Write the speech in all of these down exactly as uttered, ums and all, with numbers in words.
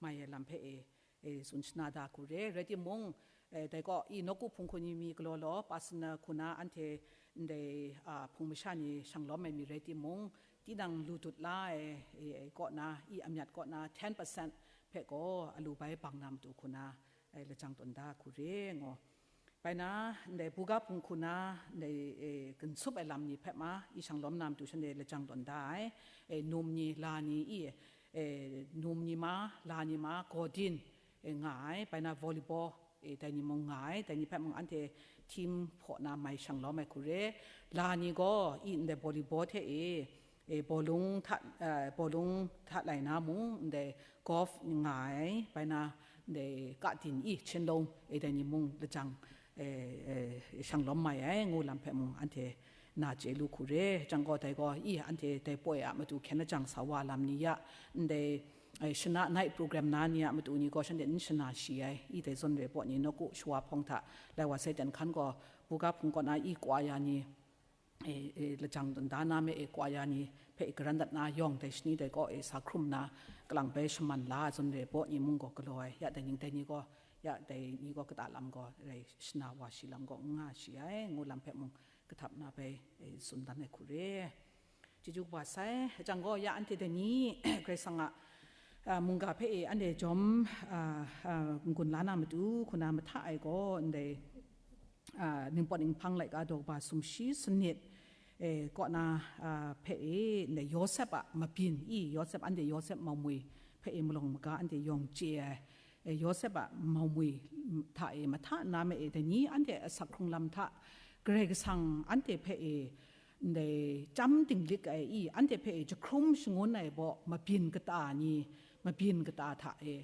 mai ai lam hpe e, e, tsun shana da hku re. Rai timung, e, dai gaw, i nawku hpung hku ni mi galaw law, personal hku na anhte ndai, a, hpung masha ni shanglawm ai mi rai timung, tinang lu dut la ai, e, e, kaw na, i amyat kaw na ten percent hpe gaw alu bai bang na matu hku na, e, lajang tawn da hku re, ngu. Bai na, ndai buga hpung hku na, ndai, e, ginsup ai lam ni hpe ma, i shanglawm na matu shanhte lajang tawn da ai, e, num ni, la ni, i, e, num ni ma, la ni ma, gaw din, e, nga ai, bai na volleyball, e, dai ni mung nga ai, dai ni hpe mung anhte team hpaw na mai shanglawm ai hku re. La ni gaw, i, ndai volleyball hte e, e, bawlung hta, e, bawlung hta lai na mung, ndai golf nga ai, bai na, ndai ka din i, chin long, e, dai ni mung lajang, e, e, shanglawm mai ai, ngu lam hpe mung anhte na chye lu hku re. Jang gaw dai gaw, i, anhte dai poi a matu hkyen lajang sa wa lam ni ya, ndai, e, shana night program na ni a matu ni gaw shanhte n shana shi ai, i, dai zawn re baw ni nawku shawa hpawng hta lai wa sai ten hkan gaw, buga hpung kaw na i kwa ya ni, e, e, lajang tawn da na me e kwa ya ni hpe e garan dat na yawng dai shani dai kaw e sa hkrum na, kalang bai shaman la zawn re baw ni mung gaw galaw ai, ya dai ning dai ni gaw, ya dai ni gaw kata lam gaw rai shana wa shi lam gaw n nga shi ai, ngu lam hpe mung kahtap na bai, e, tsun dan ai hku re. Chyeju kaba sai, jang gaw ya anhte dai ni, Karai Kasang a, a, mungga hpe e anhte jawm, a, a, n-gun la na matu, hku na mahta ai gaw, ndai, a, Ningpawt Ninghpang laika daw kaba sumshi sanit, e, kaw na, a, hpe e, ndai Yawsep a mabyin i, Yawsep, anhte Yawsep maumwi hpe e malawng maga anhte yawng chye ai, e, Yawsep a maumwi hta e mahta nna me e, dai ni anhte asak hkrung lam hta Karai Kasang anhte hpe e, ndai chyam dinglik ai i, anhte hpe e jahkrum shangun ai baw mabyin kata ni, mabyin kata hta e,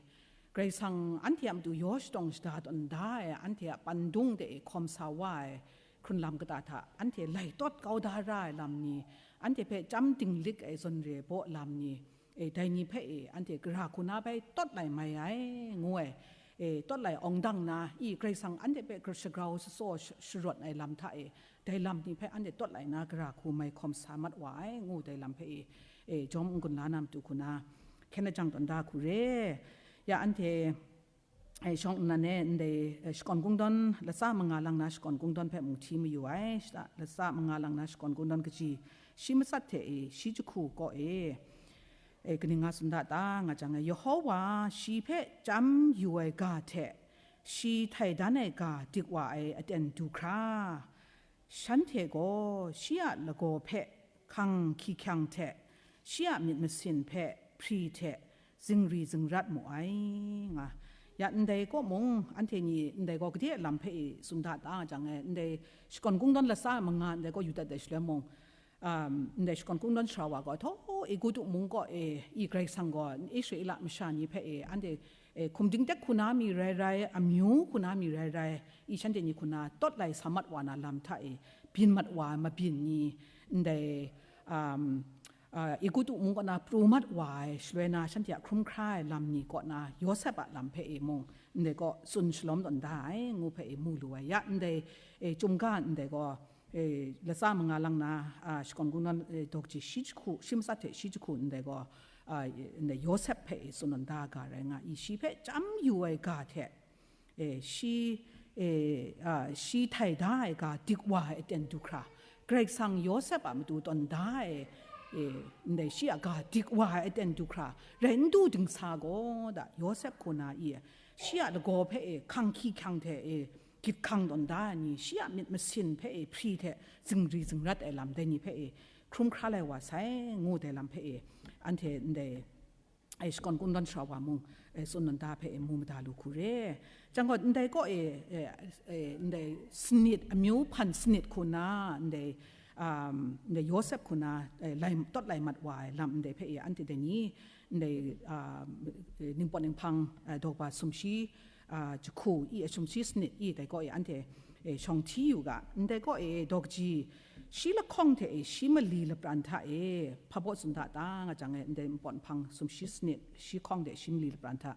Karai Kasang anhte a matu yaw shadawng shada tawn da ai, anhte a pandung de e hkawm sa wa ai hkrun lam kata hta, anhte lai tawt kau da ra ai lam ni, anhte hpe chyam dinglik ai zawn re baw lam ni, e, dai ni hpe e, anhte gara hku na bai tawt lai mai ai, ngu ai, e, tawt lai awng dang na, i, Karai Kasang anhte hpe gra-, shagrau shasaw sh-, sharawt ai lam hta e, dai lam ni hpe anhte tawt lai na gara hku mai hkawm sa mat wa ai, ngu dai lam hpe e, e, jawm n-gun la na matu hku na, hkyen lajang tawn da hku re. Ya anhte, e, shawng nnan e ndai, e, shakawn kungdawn latsa manga lang na shakawn kungdawn hpe mung hti mayu ai, shata latsa manga lang na shakawn kungdawn kaji shi matsat hte e, shi jahku kaw e, e, kaning nga tsun da ta nga jang e, Yehowa shi hpe chyam yu ai ga hte, shi htai dan ai ga dik wa ai aten du hkra, shanhte gaw shi a lagaw hpe hkang hkying hte, shi a myit masin hpe hpri hte zingri zingrat mu ai, nga. Ya ndai kaw mung, anhte ni ndai gaw gade a lam hpe e tsun da ta nga jang e, ndai shakawn kungdawn latsa manga ndai kaw yu dat ai shaloi mung, um, ndai shakawn kungdawn sara wa gaw, htaw Egutu mung kaw e, i Karai Kasang gaw Israela masha ni hpe e, anhte, e, hkum dingdek hku na mi rai rai, amyu hku na mi rai rai, i shanhte ni hku na tawt lai sa mat wa na lam hta e, byin mat wa ai mabyin ni, ndai, um, a, Egutu mung kaw na pru mat wa ai, shaloi na shanhte a hkrum hkra ai lam ni kaw na, Yawsep a lam hpe e mung, ndai kaw tsun shalawm tawn da ai, ngu hpe e mu lu ai. Ya ndai, e, chyum ga ndai gaw, e, latsa manga lang na, a, shakawn kungdawn, e, daw kaji shi jahku, shi matsat hte shi jahku ndai gaw, a, ndai Yawsep hpe e tsun tawn da ga rai nga i, shi hpe chyam yu ai ga hte, e, shi, e, a, shi htai da ai ga dik wa ai aten du hkra, Karai Kasang Yawsep a matu tawn da ai, e, ndai shi a ga dik wa ai aten du hkra, rai n du dingsa gaw da, Yawsep hku na i, shi a lagaw hpe e hkang hkying hte e gyit hkang tawn da ai ni, shi a myit masin hpe e hpri hte zingri zingrat ai lam dai ni hpe e hkrum hkra lai wa sai, ngu dai lam hpe e anhte ndai, e, shakawn kungdawn sara wa mung, e, tsun tawn da hpe e mu mada lu hku re. Jang gaw, ndai kaw e, e, e, ndai sanit, amyu hpan sanit hku na, ndai, um, ndai Yawsep hku na, e, lai, tawt lai mat wa ai lam ndai hpe e anhte dai ni, ndai, um, e, Ningpawt Ninghpang, e, daw kaba sumshi, a, jahku i, a, sumshi sanit i, dai kaw e anhte, e, shawng hti yu ga, ndai kaw e daw kaji shi lahkawng hte e shi mali lapran hta e, hpa baw tsun da ta nga jang e, ndai Ningpawt Ninghpang sumshi sanit shi hkawng hte shi mali lapran hta.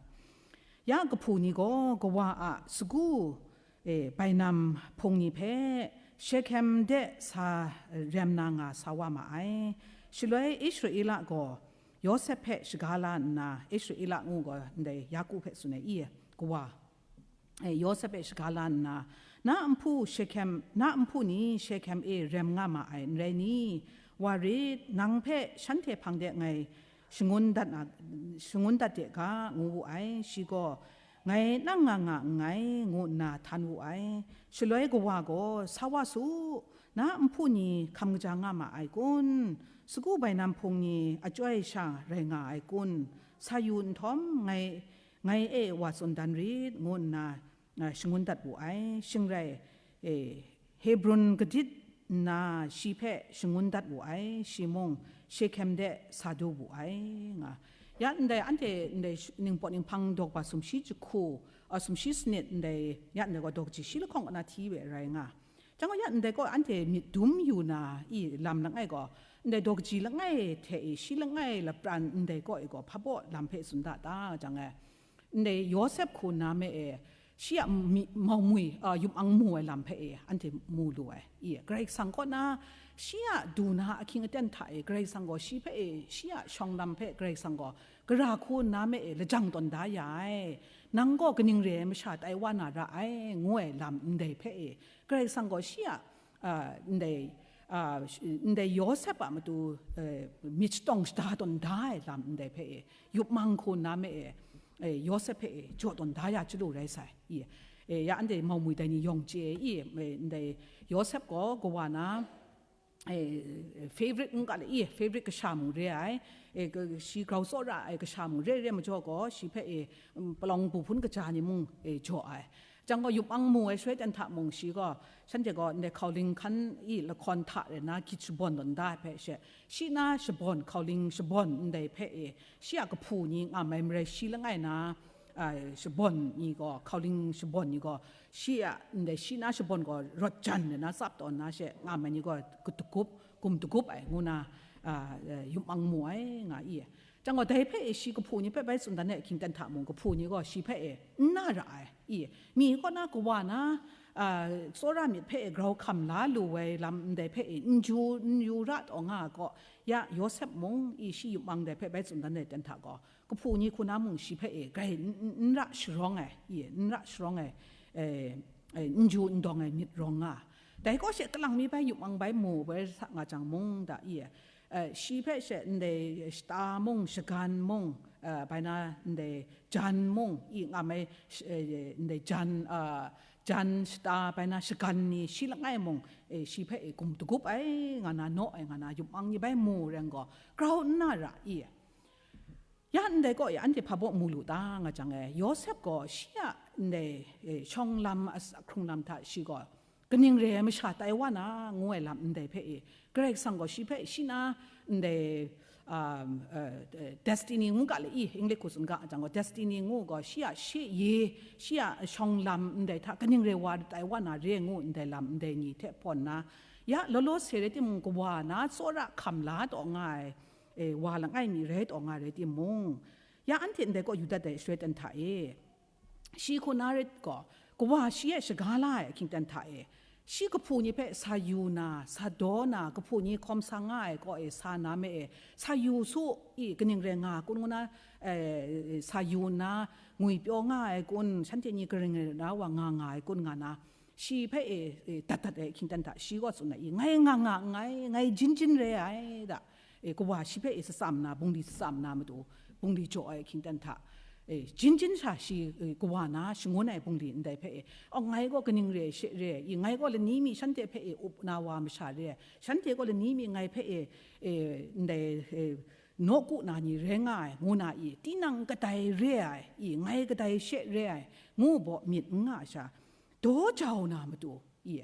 Ya kahpu ni gaw kawa a sagu, e, bainam hpung ni hpe Shehkem de sa rem na nga sa wa ma ai. Shaloi Israela gaw Yawsep hpe shaga la nna, Israela ngu gaw ndai Yaku hpe tsun ai, i, kawa, e, Yawsep hpe shaga la nna, na nhpu Shehkem, na nhpu ni Shehkem e rem nga ma ai, n rai ni? Wa rit, nang hpe shanhte hpang de ngai shangun dat na, shangun dat de ga, ngu wu ai. Shi gaw, ngai nang nga nga nngai, ngu nna htan wu ai. Shaloi kawa gaw, sa wa su, na nhpu ni hkam kaja nga ma ai kun? Sagu bainam hpung ni achyoi sha rai nga ai kun? Sa yu nhtawm, ngai, ngai e wa tsun dan rit, ngu nna, a, shangun dat wu ai. Shing rai, e, Hebron kadit nna shi hpe shangun dat wu ai, shi mung Shehkem de sa du wu ai, nga. Ya ndai anhte ndai sh-, ningpawt ninghpang dawk ba sumshi jahku, a, sumshi sanit ndai, ya ndai gaw dawk ji shi lahkawng kaw na hti we rai nga. Chyang gaw ya ndai gaw anhte myit dum yu na, i, lam langai gaw, ndai dawk ji langai hte e, shi langai lapran ndai gaw e gaw, hpa baw lam hpe tsun da ta, jang e, ndai Yawsep hku na me e, shi a mi-, maumwi, a, yum ang mu ai lam hpe e, anhte mu lu ai. I, Karai Kasang kaw na, shi a du na ahkying aten hta e, Karai Kasang gaw shi hpe e, shi a shawng lam hpe Karai Kasang gaw, gara hku na me e, lajang tawn da ya ai. Nang gaw kaning re ai masha tai wa na ra ai, ngu ai lam ndai hpe e, Karai Kasang gaw shi a, a, ndai, a, sh-, ndai Yawsep a matu, e, myit shatawng shada tawn da ai lam ndai hpe e, yup mang hku na me e, e, Yawsep hpe e, jaw tawn da ya chyalu rai sai, i, e, ya anhte maumwi dai ni yawng chye, i, e, ndai Yawsep gaw kawa na, e, favorite n ga le, i, favorite kasha mung re ai, e, ka-, shi grau tsawra ai kasha mung re, re majaw gaw, shi hpe e, mm, palawng bu hpun kaja ni mung, e, jaw ai. Jang gaw, yup ang mu ai shaloi ten hta mung shi gaw, shanhte gaw ndai hkauling hkan i lahkawn hta rai na, gyit shabawn tawn da ai hpe she, shi na shabawn, hkauling shabawn ndai hpe e, shi a kahpu ni nga mai marai shi langai na, a, shabawn ni gaw, hkauling shabawn ni gaw, shi a ndai shi na shabawn gaw rawt jan rai na tsap tawn na she, nga mai ni gaw, gum dagup, gum dagup ai ngu na, a, e, yup ang mu ai, nga i. Jang gaw, dai hpe e shi kahpu ni hpe bai tsun dan ai ahkying ten hta mung, kahpu ni gaw shi hpe e n na ra ai, i, mi kaw na kawa na, a, tsawra myit hpe e grau hkam la lu ai lam ndai hpe e n ju, n yu ra taw nga ai kaw, ya Yawsep mung, i, shi yup ang dai hpe bai tsun dan ai ten hta gaw, kahpu ni hku na mung shi hpe e grai n, n, n ra sharawng ai, i, n ra sharawng ai, e, e, n ju n dawng ai myit rawng nga. Dai kaw she kalang mi bai yup ang bai mu bai sa nga jang mung da, i, e, shi hpe she ndai shata mung, shagan mung, e, bai na ndai jan mung, i, nga mai, sh-, e, ndai jan, a, jan shata bai na shagan ni shi langai mung, e, shi hpe e gum dagup ai, nga na naw ai, nga na yup ang ni bai mu rai gaw, grau n na ra, i. Ya ndai kaw e anhte hpa baw mu lu ta, nga jang e, Yawsep gaw shi a ndai, e, shawng lam, a, hkrung lam hta shi gaw, kaning re ai masha tai wa na, ngu ai lam ndai hpe e, Karai Kasang gaw shi hpe shi na ndai, um, uh, destiny ngu ga le i, English hku tsun ga jang gaw, destiny ngu gaw, shi a shi ye, shi a shawng lam ndai hta kaning re wa tai wa na re ngu ndai lam ndai ni hte hpawn na, ya law law se rai timung, kawa na tsawra hkam la taw nga ai, e, wa langai mi rai taw nga rai timung, ya anhte ndai kaw yu dat ai shaloi ten hta e, shi hku na ret gaw, kawa shi e shaga la ai ahkying ten hta e, shi kahpu ni hpe sa yu na, sa daw na, kahpu ni hkawm sa nga ai kaw e sa na me e, sa yu su, i, kaning rai nga kun ngu na, e, sa yu nna, ngwi pyaw nga ai kun, shanhte ni karing rai na wa nga nga ai kun nga na, shi hpe e, e, dat dat ai ahkying ten hta, shi gaw tsun ai, i, ngai nga nga nngai, ngai jin jin re ai da, e, kawa shi hpe e, tsatsam na, bungli tsatsam na matu, bungli jaw ai ahkying ten hta, e, jin jin sha shi, e, kawa na shangun ai bungli ndai hpe e, aw, ngai gaw kaning re she re, i, ngai gaw lani mi shanhte hpe e, up na wa masha re, shanhte gaw lani mi ngai hpe e, e, ndai, e, nawku na ni rai nga ai, ngu na i, tinang kadai re ai, i, ngai kadai she re ai, ngu baw myit n nga sha, daw jau na matu, i,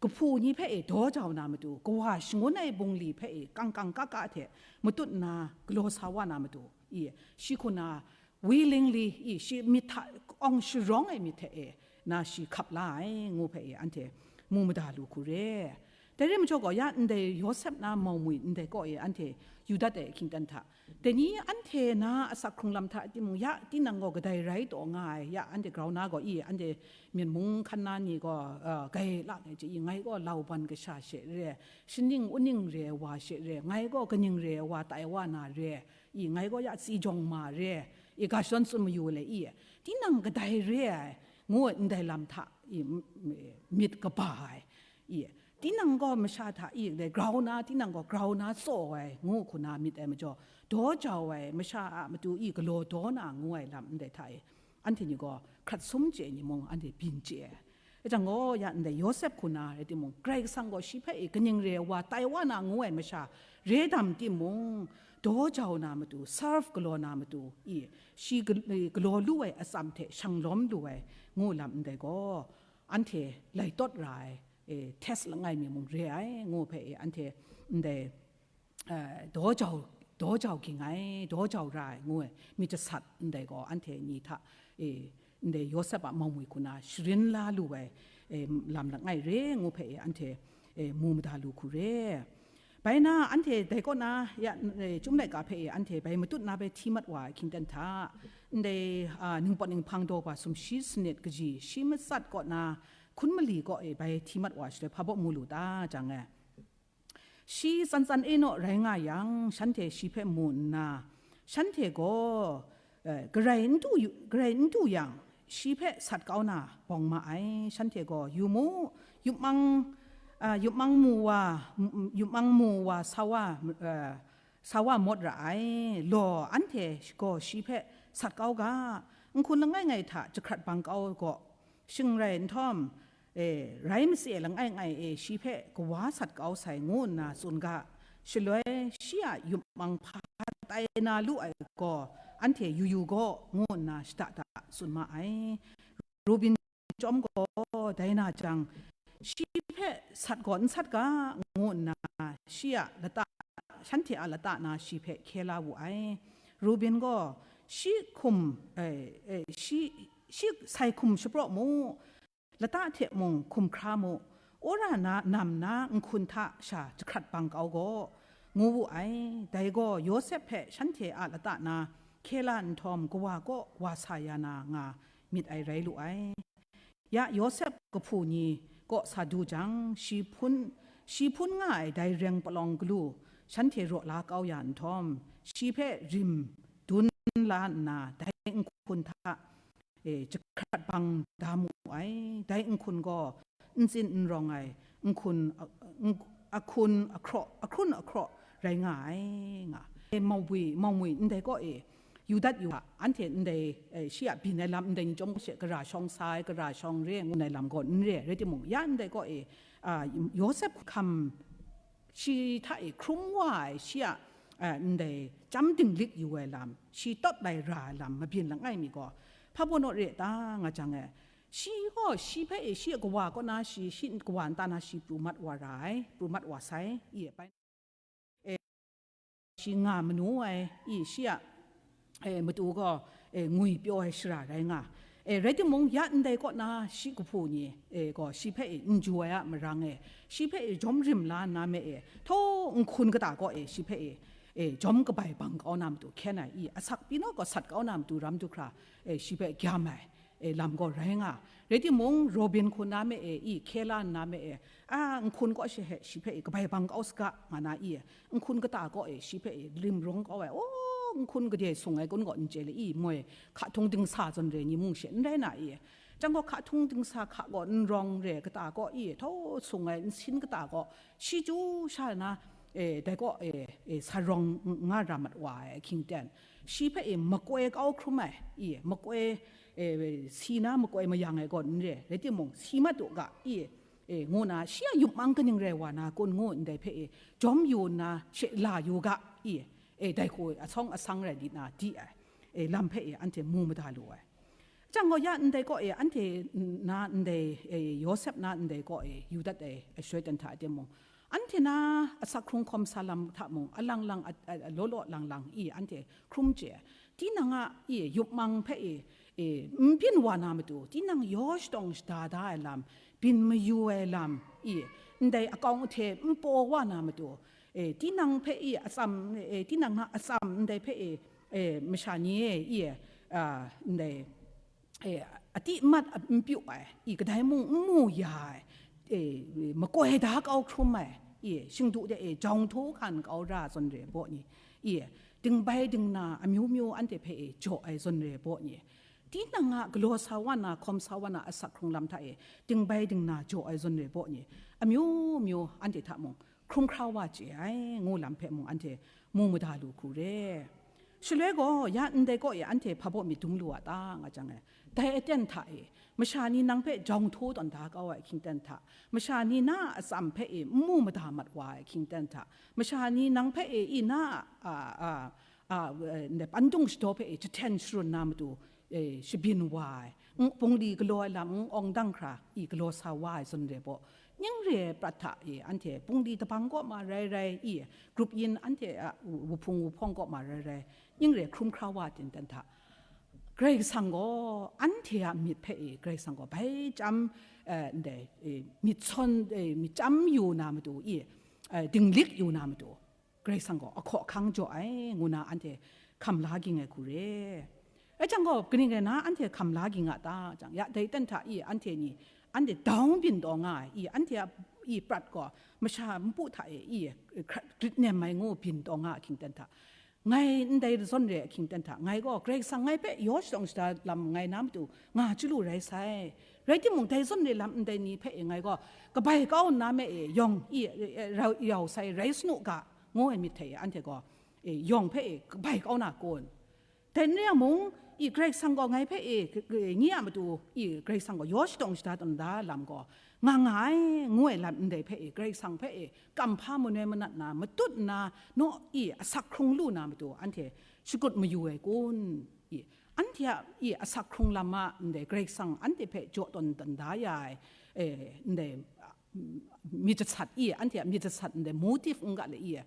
kahpu ni hpe e daw jau na matu, kawa shangun ai bungli hpe e kang kang ka ka hte matut nna galaw sa wa na matu, i, shi hku na willingly, i, shi myit hta awng sharawng ai myit hte e na shi hkap la ai, ngu hpe e anhte mu mada lu hku re. Dai rai majaw gaw, ya ndai Yawsep na maumwi ndai kaw e anhte yu dat ai ahkying ten hta, dai ni anhte na asak hkrung lam hta timung, ya tinang gaw kadai rai taw nga ai, ya anhte grau na gaw i, anhte myit mung hkan na ni gaw, a, gai la ai chye i, ngai gaw lauban kasha she re, shaning uning re ai wa she re, ngai gaw kaning re ai wa tai wa na re, I, ngai gaw ya tsi jawng ma re, i, ga shadawn tsun mayu le, i, tinang kadai re ai, ngu ai ndai lam hta, i, m-, m-, myit kaba ai, i, tinang gaw masha hta, i, dai grau na, tinang gaw grau na tsaw ai, ngu hku na myit ai majaw, daw jau ai, masha a matu, i, galaw daw na, ngu ai lam ndai hta e, anhte ni gaw hkrat sum chye ai ni mung, anhte byin chye ai. Rai jang gaw, ya ndai Yawsep hku na rai timung, Karai Kasang gaw shi hpe e kaning re ai wa tai wa na ngu ai masha re dam timung, daw jau na matu, serve galaw na matu, i, shi gal-, e, galaw lu ai atsam hte shang lawm lu ai ngu lam ndai gaw, anhte lai tawt ra ai, e, test langai mi mung re ai, ngu hpe e, anhte ndai, eh, daw jau, daw jau ging ai, daw jau ra ai, ngu ai, myit jasat ndai gaw, anhte ni hta, e, ndai Yawsep a mawngwi hku na sharin la lu ai, e, lam langai re, ngu hpe e, anhte, e, mu mada lu hku re. Bai na, anhte dai kaw na, ya, e, Chyum laika hpe e, anhte bai matut na bai hti mat wa ai hkying ten hta, ndai, a, ningpawt ninghpang daw ba sumshi sanit kaji, shi matsat kaw na, hkun mali kaw e bai hti mat wa shaloi, hpa baw mu lu ta, jang e. Shi tsan tsan e naw rai nga yang, shanhte shi hpe mu nna, shanhte gaw, eh, garai n du yu-, garai n du yang, shi hpe sat kau na bawng ma ai. Shanhte gaw, "Yu mu, yupmang, ah, yupmang mu wa, m-, yupmang mu wa sa wa, eh, sa wa mawt ra ai. Law, anhte gaw shi hpe sat kau ga, nhkun langai ngai hta jahkrat bang kau gaw, shing rai nhtawm, e, rai matse langai ngai e, shi hpe kawa sat kau sai," ngu nna tsun ga. Shaloi, shi a yupmang hpa tai na lu ai gaw, anhte yu yu gaw, ngu nna shada da tsun ma ai. Ruben chyawm gaw, dai na jang, shi hpe sat gaw n sat ga, ngu nna, shi a lata, shanhte a lata na shi hpe hkye la wu ai. Ruben gaw, shi hkum, e, e, shi, shi sai hkum shapraw mu, lata hte mung hkum hkra mu, wora na nam na nhkun hta sha jahkrat bang kau gaw, ngu wu ai. Dai gaw Yawsep hpe shanhte a lata na hkye la nhtawm, kawa kaw wa sa ya na nga myit ai rai lu ai. Ya Yawsep kahpu ni kaw sa du jang, shi hpun, shi hpun nga ai dai reng palawng galu shanhte raw la kau ya nhtawm, shi hpe rim dun la nna, dai nhkun hta e, jahkrat bang da mu ai. Dai nhkun gaw n tsin n rawng ai, nhkun, a, n-, ahkun ahkraw, ahkrun ahkraw rai nga ai, nga. E, maubwi, maumwi ndai kaw e, yu dat yu a, anhte ndai, e, shi a byin ai lam ndai ni chyawm she gara shawng sa ai, gara shawng re ngu ai lam gaw n re, rai timung, ya ndai kaw e, a, Yawsep hkam shi hta e hkrum wa ai, shi a, a, ndai chyam dinglik yu ai lam, shi tawt lai ra ai lam mabyin langai mi gaw, hpa baw naw re ta nga jang e, shi gaw shi hpe e, shi a kawa kaw na shi, shi kawa nta na shi pru mat wa ra ai, pru mat wa sai, i e bai. E, shi nga manu ai, i, shi a, e, matu gaw, e, ngwi pyaw ai shara rai nga. E, rai timung, ya ndai kaw na shi kahpu ni, e, gaw shi hpe e, n ju ai a marang e, shi hpe e, jawm rim la nna me e, htaw nhkun kata kaw e, shi hpe e, e, jawm kabai bang kau na matu hkyen ai, i, asak pyi naw gaw sat kau na matu ram du hkra, e, shi hpe gyam ai, e, lam gaw rai nga. Rai timung, Ruben hku na me e, i, hkye la nna me e, a, nhkun kaw she he, shi hpe e, kabai bang kau saga, nga na i, nhkun kata kaw e, shi hpe e, rim rung kau ai, o, nhkun gade sung ai kun gaw n chye le, i, moi, hka htung dingsa zawn re ni mung she n rai na i, jang gaw hka htung dingsa hka gaw n rawng re kata kaw i, htaw sung ai nsin kata kaw, shi chyu sha na, e, dai kaw e, e, sa rawng nga ra mat wa ai ahkying ten, shi hpe e, makoi kau hkrum ai, i, makoi, e, si na makoi mayang ai gaw n re, rai timung, si mat u ga, i, e, ngu na, shi a yupmang kaning rai wa na kun ngu ndai hpe e, jawm yu nna, she la yu ga, i, e, dai hku e, asawng asang rai di na, di ai, e, lam hpe e, anhte mu mada lu ai. Jang gaw ya ndai kaw e, anhte na ndai, e, Yawsep na ndai kaw e, yu dat ai, e, shaloi ten hta timung, anhte na asak hkrung hkawm sa lam hta mung, alang lang, a, a, a law law lang lang i, anhte hkrum chye ai. Tinang a, i, yupmang hpe i, e, n byin wa na matu, tinang yaw shatawng shada da ai lam, byin mayu ai lam, i, ndai akawng ahte n paw wa na matu, e, tinang hpe i, atsam, e, tinang na atsam ndai hpe i, e, masha ni e, i, a, ndai, e, atikmat n pyu ai, i, kadai mung n mu ya ai, e, makoi da kau hkrum ai, i, shingdu de e, jawng htu hkan kau ra zawn re baw ni, i, dingbai dingna amyu myu anhte hpe e jaw ai zawn re baw ni, tinang a galaw sa wa na, hkawm sa wa na asak hkrung lam hta e dingbai dingna jaw ai zawn re baw ni, amyu myu anhte hta mung hkrum hkra wa chye ai, ngu lam hpe mung anhte mu mada lu hku re. Shaloi gaw, ya ndai kaw e anhte hpa baw myit dum lu a ta, nga jang e, dai aten hta e, masha ni nang hpe jawng htu tawn da kau ai ahkying aten hta, masha ni na a atsam hpe e n mu mada mat wa ai ahkying aten hta, masha ni nang hpe e i na a, a, a, a, ndai pandung shadaw hpe e jahten sharun na matu, e, shabyin wa ai, n-, bungli galaw ai lam n awng dang hkra i galaw sa wa ai zawn re baw, ning re ai prat hta e anhte bungli dabang kaw ma rai rai, i grup yin anhte a wuhpung wuhpawng kaw ma rai rai, ning re hkrum hkra wa ai aten hta, Karai Kasang gaw anhte a myit hpe e Karai Kasang gaw bai chyam, eh, ndai, eh, myit sawn, eh, myit chyam yu na matu, i, eh, dinglik yu na matu, Karai Kasang gaw ahkaw ahkang jaw ai, ngu na anhte hkam la ging ai hku re. Rai jang gaw, kaning rai na anhte hkam la ging a ta jang, ya dai aten hta i anhte ni, anhte dawng byin taw nga ai, i anhte a i prat gaw masha npu hta e i hkra-, grit nem ai ngu byin taw nga ahkying aten hta, ngai ndai zawn re ahkying aten hta, ngai gaw Karai Kasang ngai hpe yaw shadawng shada lam ngai na matu nga chyalu rai sai. Rai timung, dai zawn re lam ndai ni hpe e ngai gaw kabai kau nna me e yawng i, e, e, rau, yau sai rai sanu ga, ngu ai myit hte e anhte gaw, e, yawng hpe e kabai kau na kun? Dai n re yang mung, i Karai Kasang gaw ngai hpe e, e, nye a matu, i Karai Kasang gaw yaw shadawng shada tawn da lam gaw nga nga ai, ngu ai lam ndai hpe e, Karai Kasang hpe e kamhpa manoi manat na, matut nna, naw, i asak hkrung lu na matu, anhte shakut mayu ai kun? I, anhte a, i asak hkrung lam a ndai Karai Kasang anhte hpe jaw tawn tawn da ya ai, e, ndai, myit jasat i, anhte a myit jasat ndai motive n ga le i,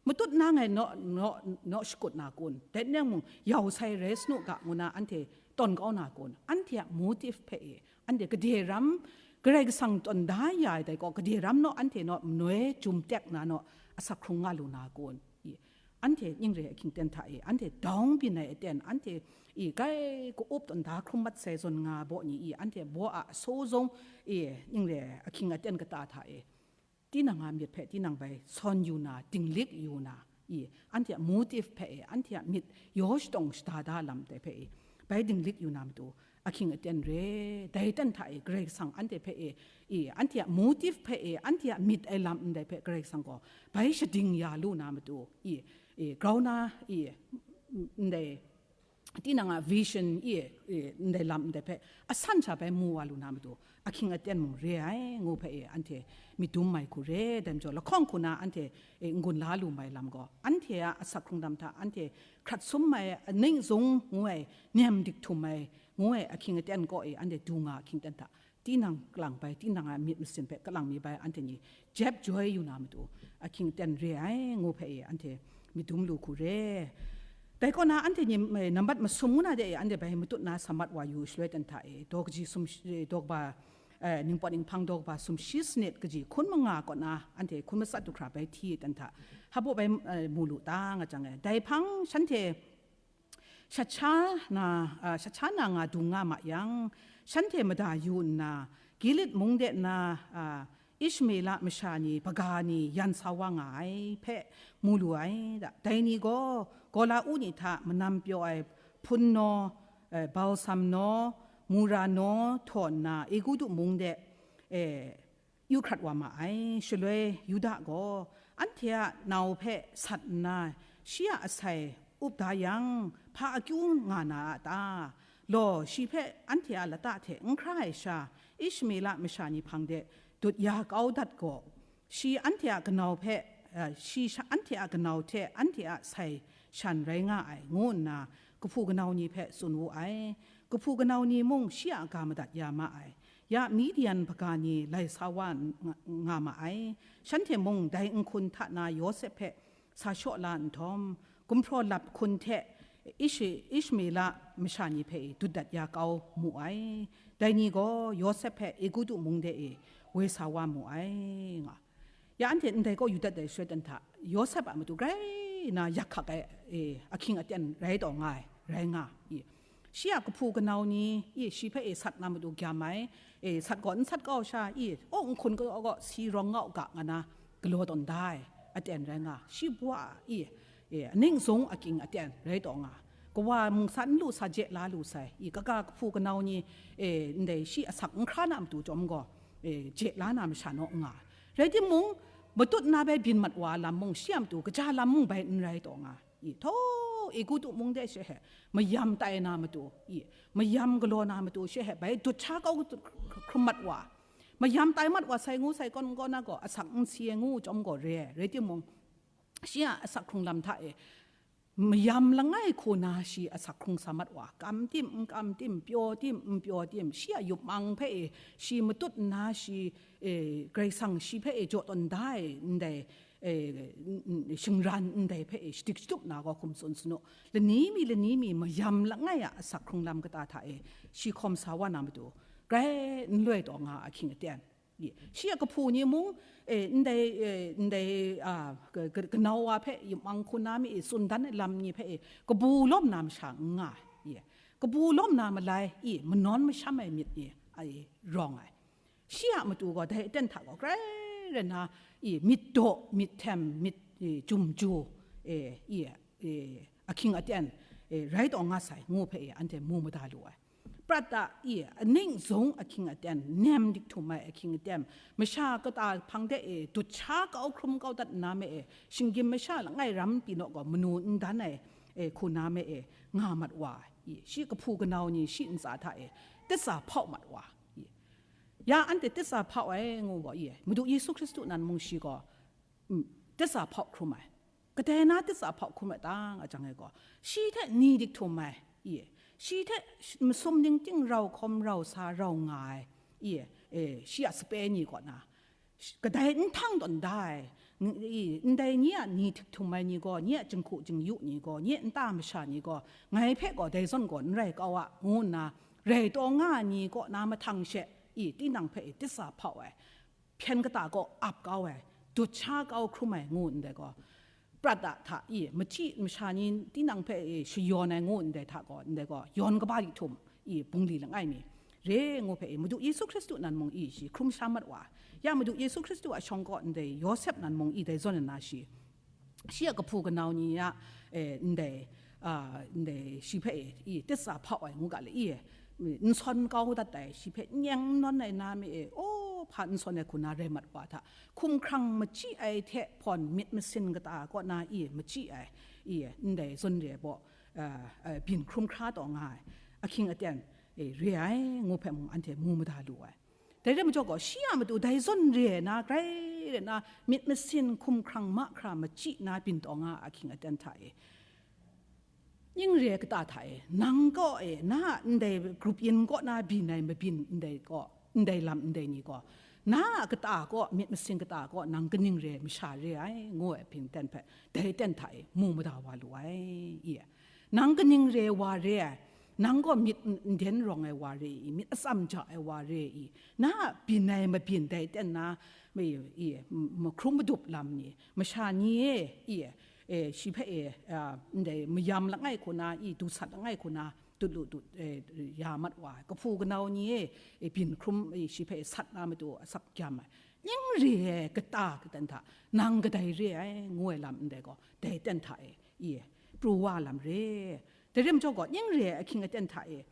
matut na ngai naw, naw, naw shakut na kun? Dai n rai mung, yau sai rai sanu ga, ngu na anhte tawn kau na kun? Anhte a motive hpe e, anhte gade ram, Karai Kasang tawn da ya ai dai gaw, gade ram naw anhte naw manoi jum tek na naw asak hkrung nga lu na kun? I, anhte ning re ahkying aten hta e, anhte dawng byin ai aten, anhte i grai ka-up tawn da hkrum mat sai zawn nga baw ni i, anhte baw a asaw zong i, ning re ahkying aten kata hta e, tinang a myit hpe tinang bai sawn yu na, dinglik yu na, i, anhte a motive hpe e, anhte a myit yaw shadawng shada da lam dai hpe e, bai dinglik yu na matu, ahkying aten re, dai aten hta e Karai Kasang anhte hpe e, i, anhte a motive hpe e, anhte a myit ai lam ndai hpe Karai Kasang gaw bai shading ya lu na matu, i, i, grau na, i, ndai, tinang a vision, i, i, ndai lam ndai hpe asan sha bai mu wa lu na matu, ahkying aten mung re ai, ngu hpe e anhte myit dum mai hku re. Dai majaw, lahkawng hku na anhte, e, n-gun la lu mai lam gaw, anhte a asak hkrung lam hta anhte hkrat sum ai, aning zung ngu ai, nem dik htum ai, ngu ai ahkying aten kaw e anhte du nga ahkying aten hta, tinang kalang bai, tinang a myit masin hpe kalang mi bai anhte ni jep joi yu na matu, ahkying aten re ai, ngu hpe e anhte myit dum lu hku re. Dai kaw na anhte ni, eh, nambat masum ngu na de e anhte bai matut na sa mat wa yu shaloi aten hta e, daw kaji sum, eh, daw kaba, eh, ningpawt ninghpang daw kaba sumshi sanit kaji hkun manga kaw na anhte hkun matsat du hkra bai hti aten hta, hpa baw bai, eh, mu lu ta, nga jang e, dai hpang shanhte shat sha na, ah, shat sha na nga dung nga ma yang, shanhte mada yu nna, Gilead mung de na, ah, Ishmaela masha ni, hpaga ni yan sa wa nga ai hpe mu lu ai da. Dai ni gaw, Gola u ni hta manam pyaw ai hpun naw, eh, balsam naw, mura naw htaw nna, Egutu mung de, eh, yu hkrat wa ma ai. Shaloi Yuda gaw anhte a nau hpe sat nna, shi a asai up da yang, hpa akyu nga na a ta? Law, shi hpe anhte a lata hte n hkra ai sha, Ishmaela masha ni hpang de dut ya kau dat gaw, shi anhte a kanau hpe, eh, shi sha-, anhte a kanau hte anhte a sai shan rai nga ai, ngu nna kahpu kanau ni hpe tsun wu ai. Kahpu kanau ni mung shi a ga madat ya ma ai. Ya Midian hpaga ni lai sa wa n-, nga, nga ma ai. Shanhte mung dai n-hkun hta na Yawsep hpe sa shaw la nhtawm, gumhpraw lap hkun hte Ishi-, Ishmaela masha ni hpe dut dat ya kau mu ai. Dai ni gaw Yawsep hpe Egutu mung de e woi sa wa mu ai, nga. Ya anhte ndai kaw yu dat ai shaloi dan hta, Yawsep a matu grai na yak hkak ai, e, ahkying aten rai taw nga ai, rai nga, i. Shi a kahpu kanau ni, i, shi hpe, e, sat na matu gyam ai, e, sat gaw n sat kau sha, i, aw, n hkun kaw gaw si rawng ngau ga nga na galaw tawn da ai aten rai nga, shi bwa, i, E, aning zung aking aten rai taw nga, kawa mungsan lu sa je la lu sai, i kaga kahpu kanau ni, e, ndai shi asak n hkra na matu chyawm gaw, e, je la na masha naw nga. Rai timung, matut na bai byin mat wa lam mung, shi a matu kaja lam mung bai n rai taw nga. I, htaw, Egutu mung de she he, mayam tai na matu, i, mayam galaw na matu she he, bai dut sha kau hkrum mat wa, mayam tai mat wa sai ngu sai kawn kaw na gaw, asak n si ai ngu chyawm gaw re, rai timung, shi a asak hkrung lam hta e, mayam langai hku na shi asak hkrung sa mat wa, kam tim, n kam tim, pyaw tim, n pyaw tim, shi a yup mang hpe e, shi matut nna shi, e, Karai Kasang shi hpe e jaw tawn da ai ndai, e, n- n- shingran ndai hpe e shadik shatup na gaw hkum tsun sanu. Lani mi, lani mi mayam langai a asak hkrung lam kata hta e, shi hkawm sa wa na matu, grai n loi taw nga ahkying aten. Ye, shi a kahpu ni mung, e, ndai, e, ndai, a, ka- ka- kanau wa hpe yup mang hku na mi e tsun dan ai lam ni hpe e kabu lawm na masha n nga ai. Ye, kabu lawm na malai, i, manawn masham ai myit ni, a, i, rawng ai. Shi a matu gaw dai aten hta gaw grai rai na, i, myit daw, myit htem, myit, i, jum ju, e, i, e, ahkying aten, e, rai taw nga sai ngu hpe e anhte mu mada lu ai. Prat a, i, aning zung ahkying aten, nem dik htum ai ahkying aten, masha kata hpang de e dut sha kau hkrum kau dat nna me e, shinggyim masha langai ram pyi naw gaw manu n dan ai, e, hku na me e nga mat wa, i, shi kahpu kanau ni shi ntsa hta e, titsa hpau mat wa, i, ya anhte titsa hpau ai ngu gaw, i, Madu Yesu Hkristu nan mung shi gaw, mm, titsa hpau hkrum ai. Kadai na titsa hpau hkrum ai ta nga jang e gaw, shi hte ni dik htum ai, i, shi hte sh- masum ning ting rau hkawm rau sa rau nga ai, i, e, shi a sape ni kaw na, sh- kadai nhtang tawn da ai, ng- i, ndai nye a ni dik htum ai ni gaw, nye a jinghku jingyu ni gaw, nye nta masha ni gaw, ngai hpe gaw dai zawn gaw n rai kau a, ngu nna, rai taw nga ai ni kaw na mahtang she, i, tinang hpe i titsa hpau ai, hpyen kata gaw ap kau ai, dut sha kau hkrum ai ngu ndai gaw, prat a hta i, machyi masha ni tinang hpe i shayawn ai ngu ndai hta gaw, ndai gaw, yawn kaba dik htum i, bungli langai mi, re ngu hpe i, Madu Yesu Hkristu nan mung i, shi hkrum sha mat wa. Ya Madu Yesu Hkristu a shawng kaw ndai Yawsep nan mung i, dai zawn nna shi, shi a kahpu kanau ni a, e, ndai, a, ndai shi hpe e, i, titsa hpau ai ngu ga le, i, n sawn kau dat ai, shi hpe nyeng nawn ai na me e, o, hpa n sawn ai hku na rai mat wa hta, hkumhkrang machyi ai hte hpawn myit masin kata kaw na, i, machyi ai, i, ndai zawn re baw, a, a, byin hkrum hkra taw nga ai, ahkying aten, e, re ai ngu hpe mung anhte mu mada lu ai. Dai rai majaw gaw, shi a matu dai zawn re ai na, grai rai na, myit masin hkumhkrang mahkra machyi na byin taw nga a ahkying aten hta e, ning re ai kata hta e, nang kaw e, na a ndai grup yin kaw na byin ai mabyin ndai kaw, ndai lam ndai ni gaw, na a kata kaw, myit masin kata kaw, nang kaning re ai masha re ai, ngu ai ahkying aten hpe, dai aten hta e, mu mada wa lu ai, i. Nang kaning re ai wa re ai, nang gaw myit n- nden rawng ai wa re i, myit atsam ja ai wa re i, na a byin ai mabyin dai aten na, ma- i, m- mahkrum madup lam ni, masha ni e, i, e, shi hpe e, a, ndai mayam langai hku na, i, du sat langai hku na, dut lu dut, e, ya mat wa ai, kahpu kanau ni e, e, byin hkrum, e, shi hpe e sat na matu asak gyam ai, ning re ai kata katen hta, nang kadai re ai, ngu ai lam ndai gaw, dai aten hta e, i, pru wa lam re. Dai rai majaw gaw, ning re ai ahkying aten hta e,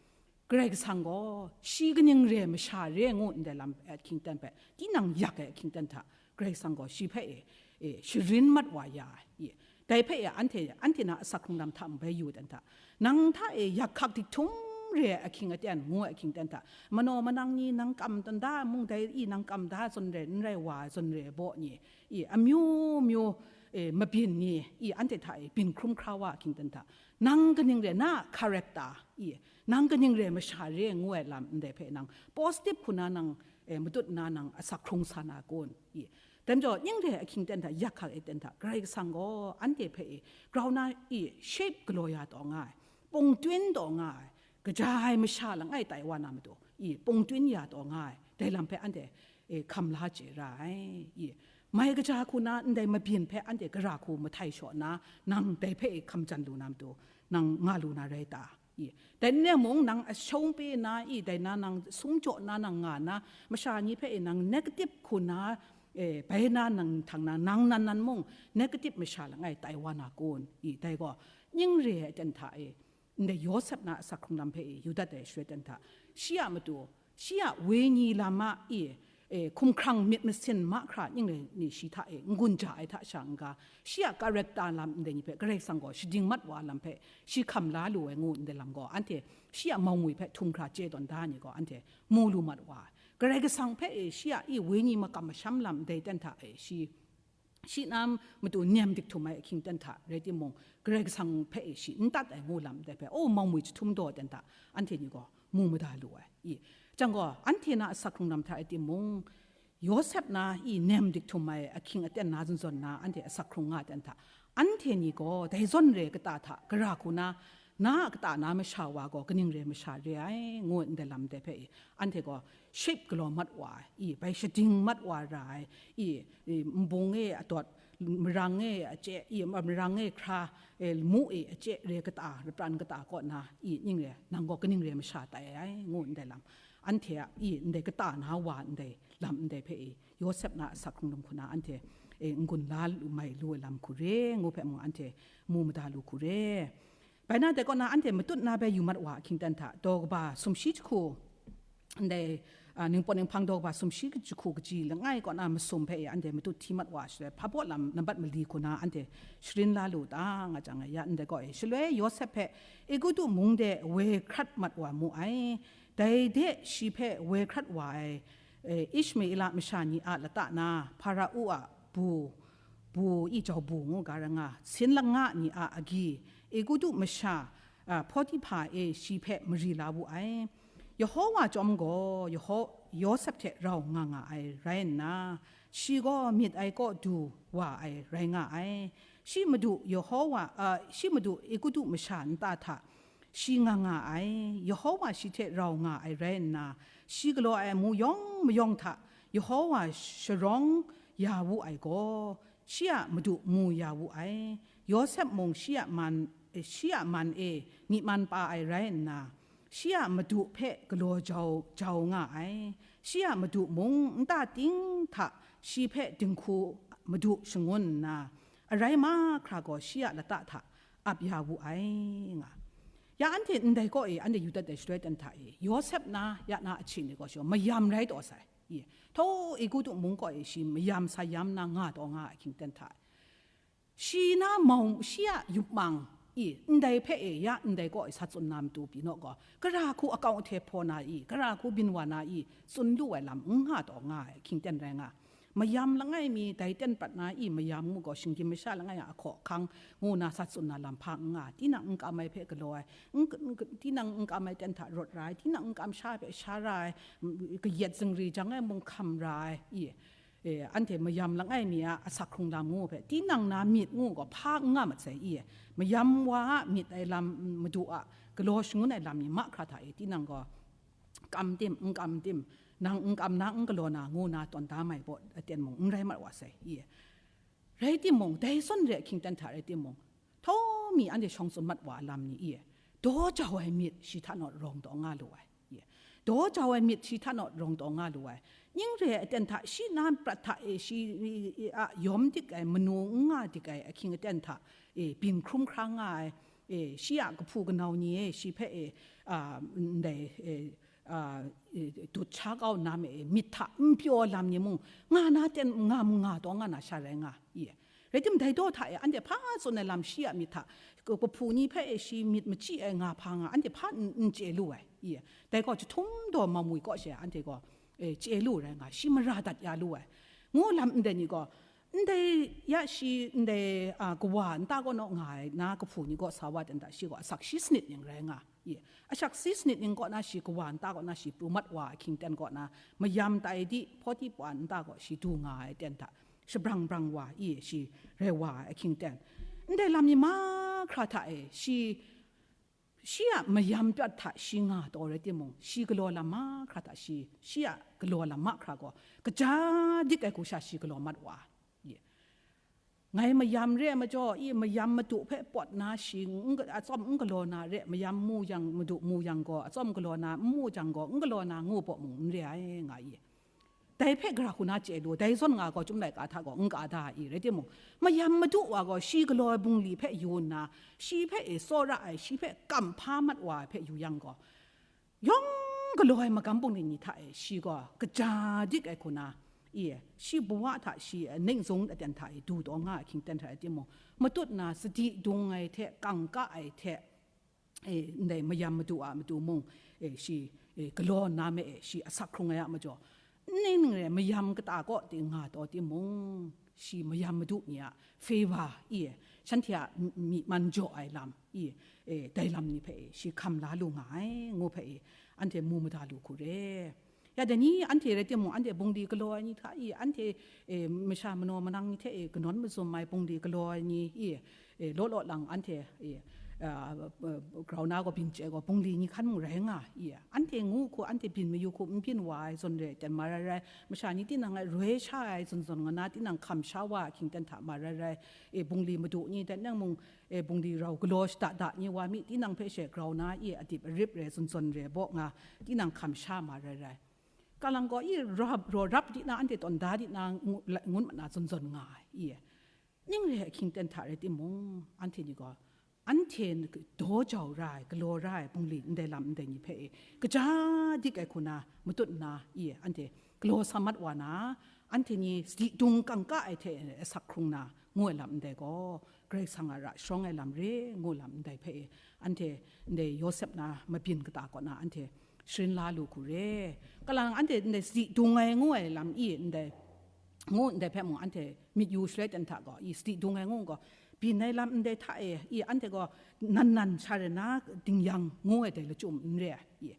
Karai Kasang gaw, shi kaning re ai masha re ngu ndai lam ahkying aten hpe, tinang yak ai ahkying aten hta, Karai Kasang gaw shi hpe e, e, sharin mat wa ya ai, i. Dai hpe e, anhte, anhte na asak hkrung lam hta mung bai yu dan hta, nang hta e yak hkak dik htum re ai ahkying aten, ngu ai ahkying aten hta, manaw manang ni nang kam tawn da mung dai i, nang kam da zawn re, n rai wa ai zawn re ai baw ni, i, amyu myu, e, mabyin ni, i, anhte hta e byin hkrum hkra wa ahkying aten hta, nang kaning re na a character, i, nang kaning re ai masha re ai ngu ai lam ndai hpe nang positive hku na nang, e, matut nna nang asak hkrung sa na kun? I, dai majaw, ning re ai ahkying aten hta, yak hkak ai aten hta, Karai Kasang gaw anhte hpe e, grau na i, shape galaw ya taw nga ai, pungtun taw nga ai, kaja ai masha langai tai wa na matu, i, pungtun ya taw nga ai, dai lam hpe anhte, e, hkam la chye ra ai, i. Mai kaja hku na ndai mabyin hpe anhte gara hku mahtai shaw nna, nang dai hpe e hkam jan lu na matu, nang nga lu na rai ta? I. Dai n rai mung, nang a shawng pe na i, dai na nang sung jaw na nang nga na, masha ni hpe e nang negative hku na, E, bai na nang htang na, nang nan nan mung negative masha langai tai wa na kun? I, dai gaw, ning re ai aten hta e, ndai Yawsep na asak hkrung lam hpe e, yu dat ai shaloi aten hta, shi a matu, shi a wenyi lam a, i, e, hkumhkrang myit masin mahkra ning re ni shi hta e, n-gun ja ai hta sha n-ga, shi a character lam ndai ni hpe Karai Kasang gaw shading mat wa lam hpe, shi hkam la lu ai ngu ndai lam gaw, anhte shi a mawng ngwi hpe htum hkra chye tawn da ni gaw, anhte mu lu mat wa ai. Karai Kasang hpe e shi a i wenyi makam masham lam dai ten hta e shi, shi na matu nem dik htum ai ahkying ten hta rai timung, Karai Kasang hpe e shi n tat ai ngu lam dai hpe, o, mawng ngwi jahtum daw ten hta anhte ni gaw mu mada lu ai. I, jang gaw, anhte na asak hkrung lam hta rai timung, Yawsep na i nem dik htum ai ahkying aten na zawn zawn na anhte asak hkrung nga ten hta, anhte ni gaw dai zawn re kata hta gara hku na, na a kata na masha wa gaw kaning re masha re ai, ngu ndai lam dai hpe i, anhte gaw shape galaw mat wa ai, i, bai shading mat wa ra ai, i, i, nbung e adawt, marang e achye, i, marang e hkra, e, lamu e achye re kata, lapran kata kaw na, i, ning re, nang gaw kaning re masha tai ai, ngu ndai lam. Anhte a, i, ndai kata na wa ndai lam ndai hpe i, Yawsep na asak hkrung lam hku na anhte, e, n-gun la lu mai lu ai lam hku re, ngu hpe mung anhte mu mada lu hku re. Bai na dai kaw na anhte matut na bai yu mat wa ahkying ten hta, daw kaba sumshi jahku, ndai, a, ningpawt ninghpang daw kaba sumshi jahku kaji langai kaw na masum hpe e anhte matut hti mat wa shaloi, hpa baw lam nambat mali hku na anhte sharin la lu ta nga jang, ya ndai kaw e, shaloi Yawsep hpe Egutu mung de woi hkrat mat wa mu ai. Dai de shi hpe woi hkrat wa ai, e, Ishmaela masha ni a lata na, Hparao a bu, bu i jau bu ngu ga ra nga, sin langa ni a agyi, Egutu masha, a, Potiphar e shi hpe mari la wu ai. Yehowa chyawm gaw Yeho-, Yawsep hte rau nga nga ai rai nna, shi gaw myit ai kaw du wa ai rai nga ai. Shi madu Yehowa, a, shi madu Egutu masha nta hta shi nga nga ai, Yehowa shi hte rau nga ai rai nna, shi galaw ai amu yawng mayawng hta Yehowa sharawng ya wu ai gaw, shi a madu mu ya wu ai. Yawsep mung shi a man, shi a man e myi man pa ai rai nna, shi a madu hpe galaw jau jau nga ai. Shi a madu mung nta ting hta shi hpe dinghku madu shangun nna, arai mahkra gaw shi a lata hta ap ya wu ai nga. Ya anhte ndai kaw e anhte yu dat ai shaloi ten hta e, Yawsep na ya na ahkying ni gaw shi mayam rai taw sai. I, htaw Egutu mung kaw e shi mayam sa yam na nga taw nga ai ahkying ten hta, shi na mau, shi a yup mang, i, ndai hpe e ya ndai kaw e sa tsun na matu pyi naw gaw, gara hku akau ahte hpaw na i, gara hku byin wa na i, tsun lu ai lam n nga taw nga ai ahkying ten rai nga. Mayam langai mi dai ten prat na i, mayam ngu gaw shinggyim masha langai a ahkaw ahkang ngu na sa tsun na lam hpa n nga, tinang n kam ai hpe galaw ai, n-, n-, tinang n kam ai ten hta rawt ra ai, tinang n kam sha ai hpe sha ra ai, m-, kayat zingri jang ai mung hkam ra ai, i, e, anhte mayam langai mi a asak hkrung lam ngu hpe, tinang na myit ngu gaw hpa n nga mat sai, i, mayam wa a myit ai lam, madu a galaw shangun ai lam ni mahkra hta e, tinang gaw kam tim, n kam tim, nang n kam na, n galaw na, ngu na tawn da mai baw aten mung n rai mat wa sai, i. Rai timung, dai zawn re ahkying ten hta rai timung, htaw mi anhte shawng tsun mat wa lam ni, i, daw jau ai myit shi hta naw rawng taw nga lu ai, i. Daw jau ai myit shi hta naw rawng taw nga lu ai. Ning re ai aten hta, shi na prat hta e shi, i, i, a yawm dik ai, manu n nga dik ai ahkying aten hta e byin hkrum hkra nga ai, e, shi a kahpu kanau ni e shi hpe e, a, ndai, e, a, e, dut sha kau nna me e, myit hta n pyaw lam ni mung, nga na ten nga mu nga taw nga na sha rai nga, i. Rai tim, dai daw hta e, anhte hpa tsun ai lam shi a myit hta, ka-, kahpu ni hpe e shi myit machyi ai nga hpa nga, anhte hpa n, n chye lu ai, i. Dai gaw jahtum daw mamwi kaw she, anhte gaw, e, chye lu rai nga, shi mara dat ya lu ai, ngu lam ndai ni gaw, ndai ya shi, ndai, a, kawa nta kaw naw nga ai na kahpu ni gaw sa wa ten hta, shi gaw asak shi sanit ning rai nga, i. Asak shi sanit ning kaw na shi kawa nta kaw na shi pru mat wa ahkying ten kaw na, mayam tai di, Potiphar nta kaw shi du nga ai ten hta, shabrang brang wa, i, shi rai wa ai ahkying ten. Ndai lam ni mahkra hta e, shi, shi a mayam pyat hta shi nga taw rai timung, shi galaw lam mahkra hta shi, shi a galaw lam mahkra gaw, kaja dik ai hku sha shi galaw mat wa, i. Ngai mayam re ai majaw, i, mayam madu hpe pawt na shi n-, atsawm n galaw na re, mayam mu yang, madu mu yang gaw, atsawm galaw na, n mu jang gaw, n galaw na ngu baw mung n re ai, nga i. Dai hpe gara hku na chye lu, dai zawn nga gaw Chyum laika hta gaw n ka da i, rai timung, mayam madu wa gaw shi galaw ai bungli hpe yu nna, shi hpe e tsawra ai, shi hpe kamhpa mat wa ai hpe yu yang gaw, yawng galaw ai magam bungli ni hta e shi gaw kaja dik ai hku na, i, shi bawa hta shi, e, ning zung aten hta e du taw nga ai hkying ten hta rai timung, matut na sadi dung ai hte, kangka ai hte, e, ndai mayam madu a matu mung, e, shi, e, galaw nna me e, shi asak hkrung ai a majaw, ning ning re mayam kata kaw ting nga taw timung, shi mayam madu ni a favor, i, shanhte a myi man jaw ai lam, i, e, dai lam ni hpe, e, shi hkam la lu nga ai, ngu hpe, e, anhte mu mada lu hku re. Ya, dai ni anhte rai timung, anhte bungli galaw ai ni hta i, anhte, e, masha manaw manang ni hte, e, kanawn mazum ai bungli galaw ai ni i, e, law law lang anhte, e, a, a, grau na gaw byin chye gaw bungli ni hkan mung rai nga i, anhte ngu hku, anhte byin mayu hku, n byin wa ai zawn re ten ma rai rai, masha ni tinang a roi sha ai zawn zawn nga na, tinang hkam sha wa ai hkying ten hta ma rai rai, e, bungli madu ni ten nang mung, e, bungli rau galaw shada da ni wa mi, tinang hpe she grau na i, adip arip re, zawn zawn re baw nga, tinang hkam sha ma rai rai. Kalang gaw i rap, raw rap di na, anhte tawn da di na, ngu-, la-, ngun mat na zawn zawn nga ai, i. Ning re ai hkying ten hta rai timung, anhte ni gaw, anhte daw jau ra ai, galaw ra ai bungli ndai lam ndai ni hpe, e, kaja dik ai hku na matut nna, i, anhte galaw sa mat wa na, anhte ni sadi dung kangka ai hte asak hkrung na, ngu ai lam ndai gaw, Karai Kasang a ra sharawng ai lam re, ngu lam ndai hpe, e, anhte ndai Yawsep na mabyin kata kaw na anhte sharin la lu hku re. Kalang anhte ndai sadi dung ai ngu ai lam i ndai, ngu ndai hpe mung anhte myit yu shaloi ten hta gaw, i sadi dung ai ngu gaw, byin ai lam ndai hta e, i anhte gaw nan nan sha re na dingyang ngu ai dai lachyum n re ai, i,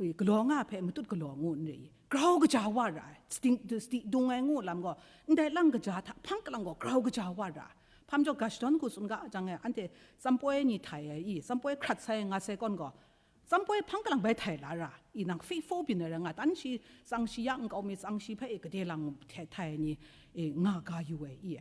i, galaw nga hpe matut galaw ngu n re i, grau kaja wa ra ai, sadi, sadi dung ai ngu lam gaw, ndai lang kaja hta hpang kalang gaw grau kaja wa ra ai. Hpa majaw ga shadawn hku tsun ga jang e, anhte tsampoi ni htai ai i, tsampoi hkrat sai nga sai kawn gaw, tsampoi hpang kalang bai htai la ra i, nang faithful byin ai rai nga, tan shi, tsang shi ya nkau mi tsang shi hpe e gade lang hte htai ai ni, e, nga ga yu ai i.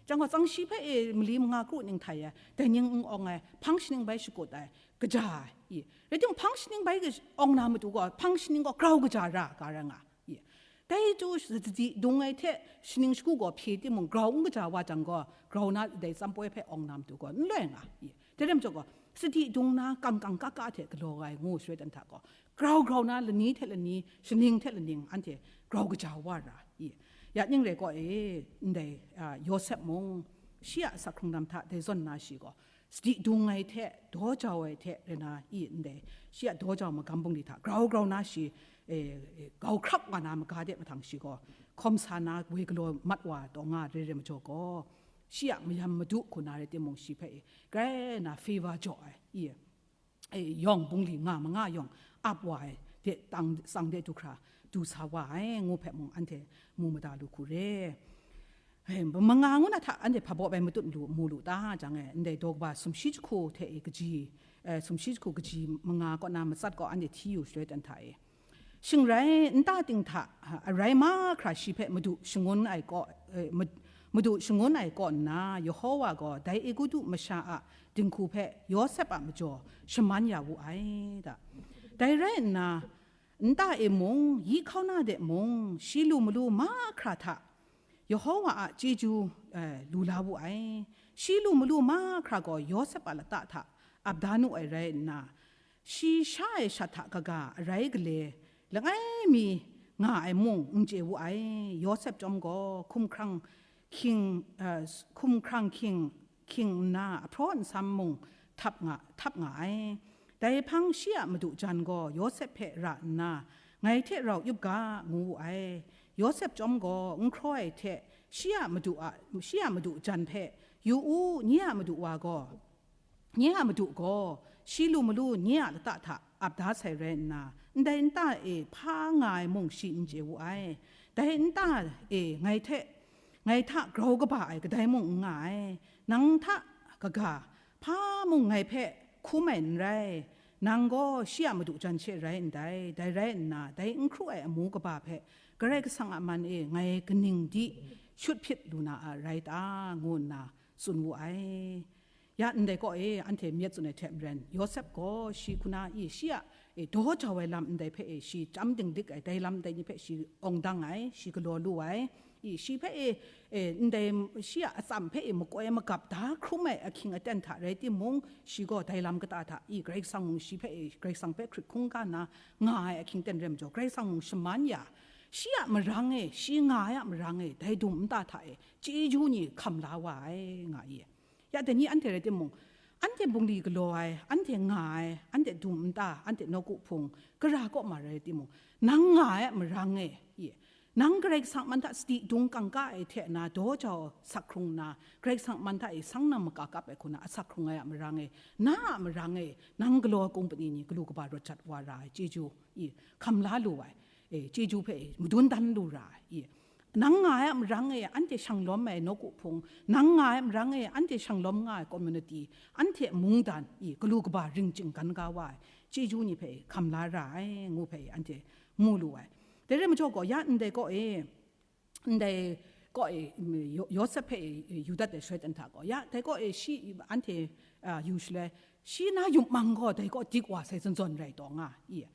Jang gaw, tsang shi hpe e mali manga kru ning htai ai, dai ning n awng ai, hpang shaning bai shakut ai, kaja ai, i. Rai timung, hpang shaning bai ka-, awng na matu gaw, hpang shaning gaw grau kaja ra ga rai nga, i. Dai tu sadi dung ai hte shaning shagu gaw hpye timung, grau n kaja wa jang gaw, grau na dai tsampoi hpe awng na matu gaw, n loi nga, i. Dai rai majaw gaw, sadi dung na kang kang ka ka hte galaw ai ngu shaloi dan hta gaw, grau grau na lani hte lani, shaning hte laning, anhte grau kaja wa ra, i. Ya ning rai gaw e, ndai, a, Yawsep mung, shi a asak hkrung lam hta dai zawn na shi gaw, sadi dung ai hte, daw jau ai hte rai na i ndai, shi a daw jau magam bungli hta grau grau na shi, e, e, gau hkrap wa na maga de mahtang shi gaw, hkawm sa na woi galaw mat wa taw nga re re majaw gaw, shi a mayam madu hku na rai timung, shi hpe, e, grai na favor jaw ai, i, e, yawng bungli nga manga yawng ap wa ai de tang, tsang de du hkra du sa wa ai, ngu hpe mung anhte mu mada lu hku re. He, manga ngu na hta anhte hpa baw bai matut lu, mu lu ta jang e, ndai daw kaba sumshi jahku hte e kaji, e, sumshi jahku kaji manga kaw na matsat gaw anhte hti yu shaloi dan hta e. Shing rai, nta ting hta, arai mahkra shi hpe madu shangun ai kaw, e, mad-, madu shangun ai kaw nna, Yehowa gaw dai Egutu masha a dinghku hpe Yawsep a majaw shaman ya wu ai da. Dai rai nna, nta e mung, yi hkauna de mung, shi lu malu mahkra hta Yehowa a chyeju, eh, lu la wu ai. Shi lu malu mahkra gaw Yawsep a lata hta ap da nu ai rai nna, shi sha ai shat hta kaga arai gale langai mi nga ai mung n chye wu ai. Yawsep chyawm gaw hkumhkrang hkying, eh, hkumhkrang hkying, hkying nna ahpraw nsam mung htap nga, htap nga ai. Dai hpang shi a madu jan gaw Yawsep hpe ra nna, "Ngai hte rau yup ga," ngu wu ai. Yawsep chyawm gaw n hkraw ai hte shi a madu a, shi a madu jan hpe, "Yu u, nye a madu wa gaw, nye a madu gaw shi lu malu nye a lata hta ap da sai rai nna, ndai nta e hpa nga ai mung shi n chye wu ai. Dai nta e ngai hte, ngai hta grau kaba ai kadai mung n nga ai. Nang hta kaga, hpa mung ngai hpe hkum ai n rai. Nang gaw shi a madu jan she rai ndai. Dai rai nna, dai n hkru ai amu kaba hpe Karai Kasang a man e ngai kaning di shut hpyit lu na a rai ta?" ngu nna tsun wu ai. Ya ndai kaw e anhte myit tsun ai hte maren, Yawsep gaw shi hku na i, shi a e, daw jau ai lam ndai hpe e, shi chyam dinglik ai, dai lam ndai ni hpe shi awng dang ai, shi galaw lu ai. I, shi hpe e, e, ndai, shi a atsam hpe e makoi magap da hkrum ai ahkying aten hta rai timung, shi gaw dai lam kata hta, i, Karai Kasang mung shi hpe e, Karai Kasang hpe hkrit hkungga nna nga ai ahkying aten rai majaw, Karai Kasang mung shaman ya, shi a marang e, shi nga ai a marang e, dai dum nta hta e, chyeju ni hkam la wa ai, nga i. Ya dai ni anhte rai timung, anhte bungli galaw ai, anhte nga ai, anhte dum nta, anhte nawku hpung, gara kaw ma rai timung, nang nga ai a marang e, i, nang Karai Kasang man hta sadi dung kangka ai hte na daw jau sak hkrung nna, Karai Kasang man hta e sang nang makakap ai hku na asak hkrung ai a marang e, na a marang e, nang galaw ai kung pani ni galu kaba rawt jat wa ra ai chyeju, i, hkam la lu ai, e, chyeju hpe e madun dan lu ra ai, i, nang nga ai a marang e anhte shang lawm ai nawku hpung, nang nga ai a marang e anhte shang lawm nga ai community, anhte mungdan, i, galu kaba ring chyinggan ga wa ai chyeju ni hpe hkam la ra ai, ngu hpe anhte mu lu ai. Dai rai majaw gaw, ya ndai kaw e, ndai kaw e, mm, Yo-, Yawsep hpe e, e, yu dat ai shaloi ten hta gaw, ya dai kaw e shi anhte, a, yu shaloi, shi na yupmang gaw dai kaw dik wa sai zawn zawn rai taw nga, i.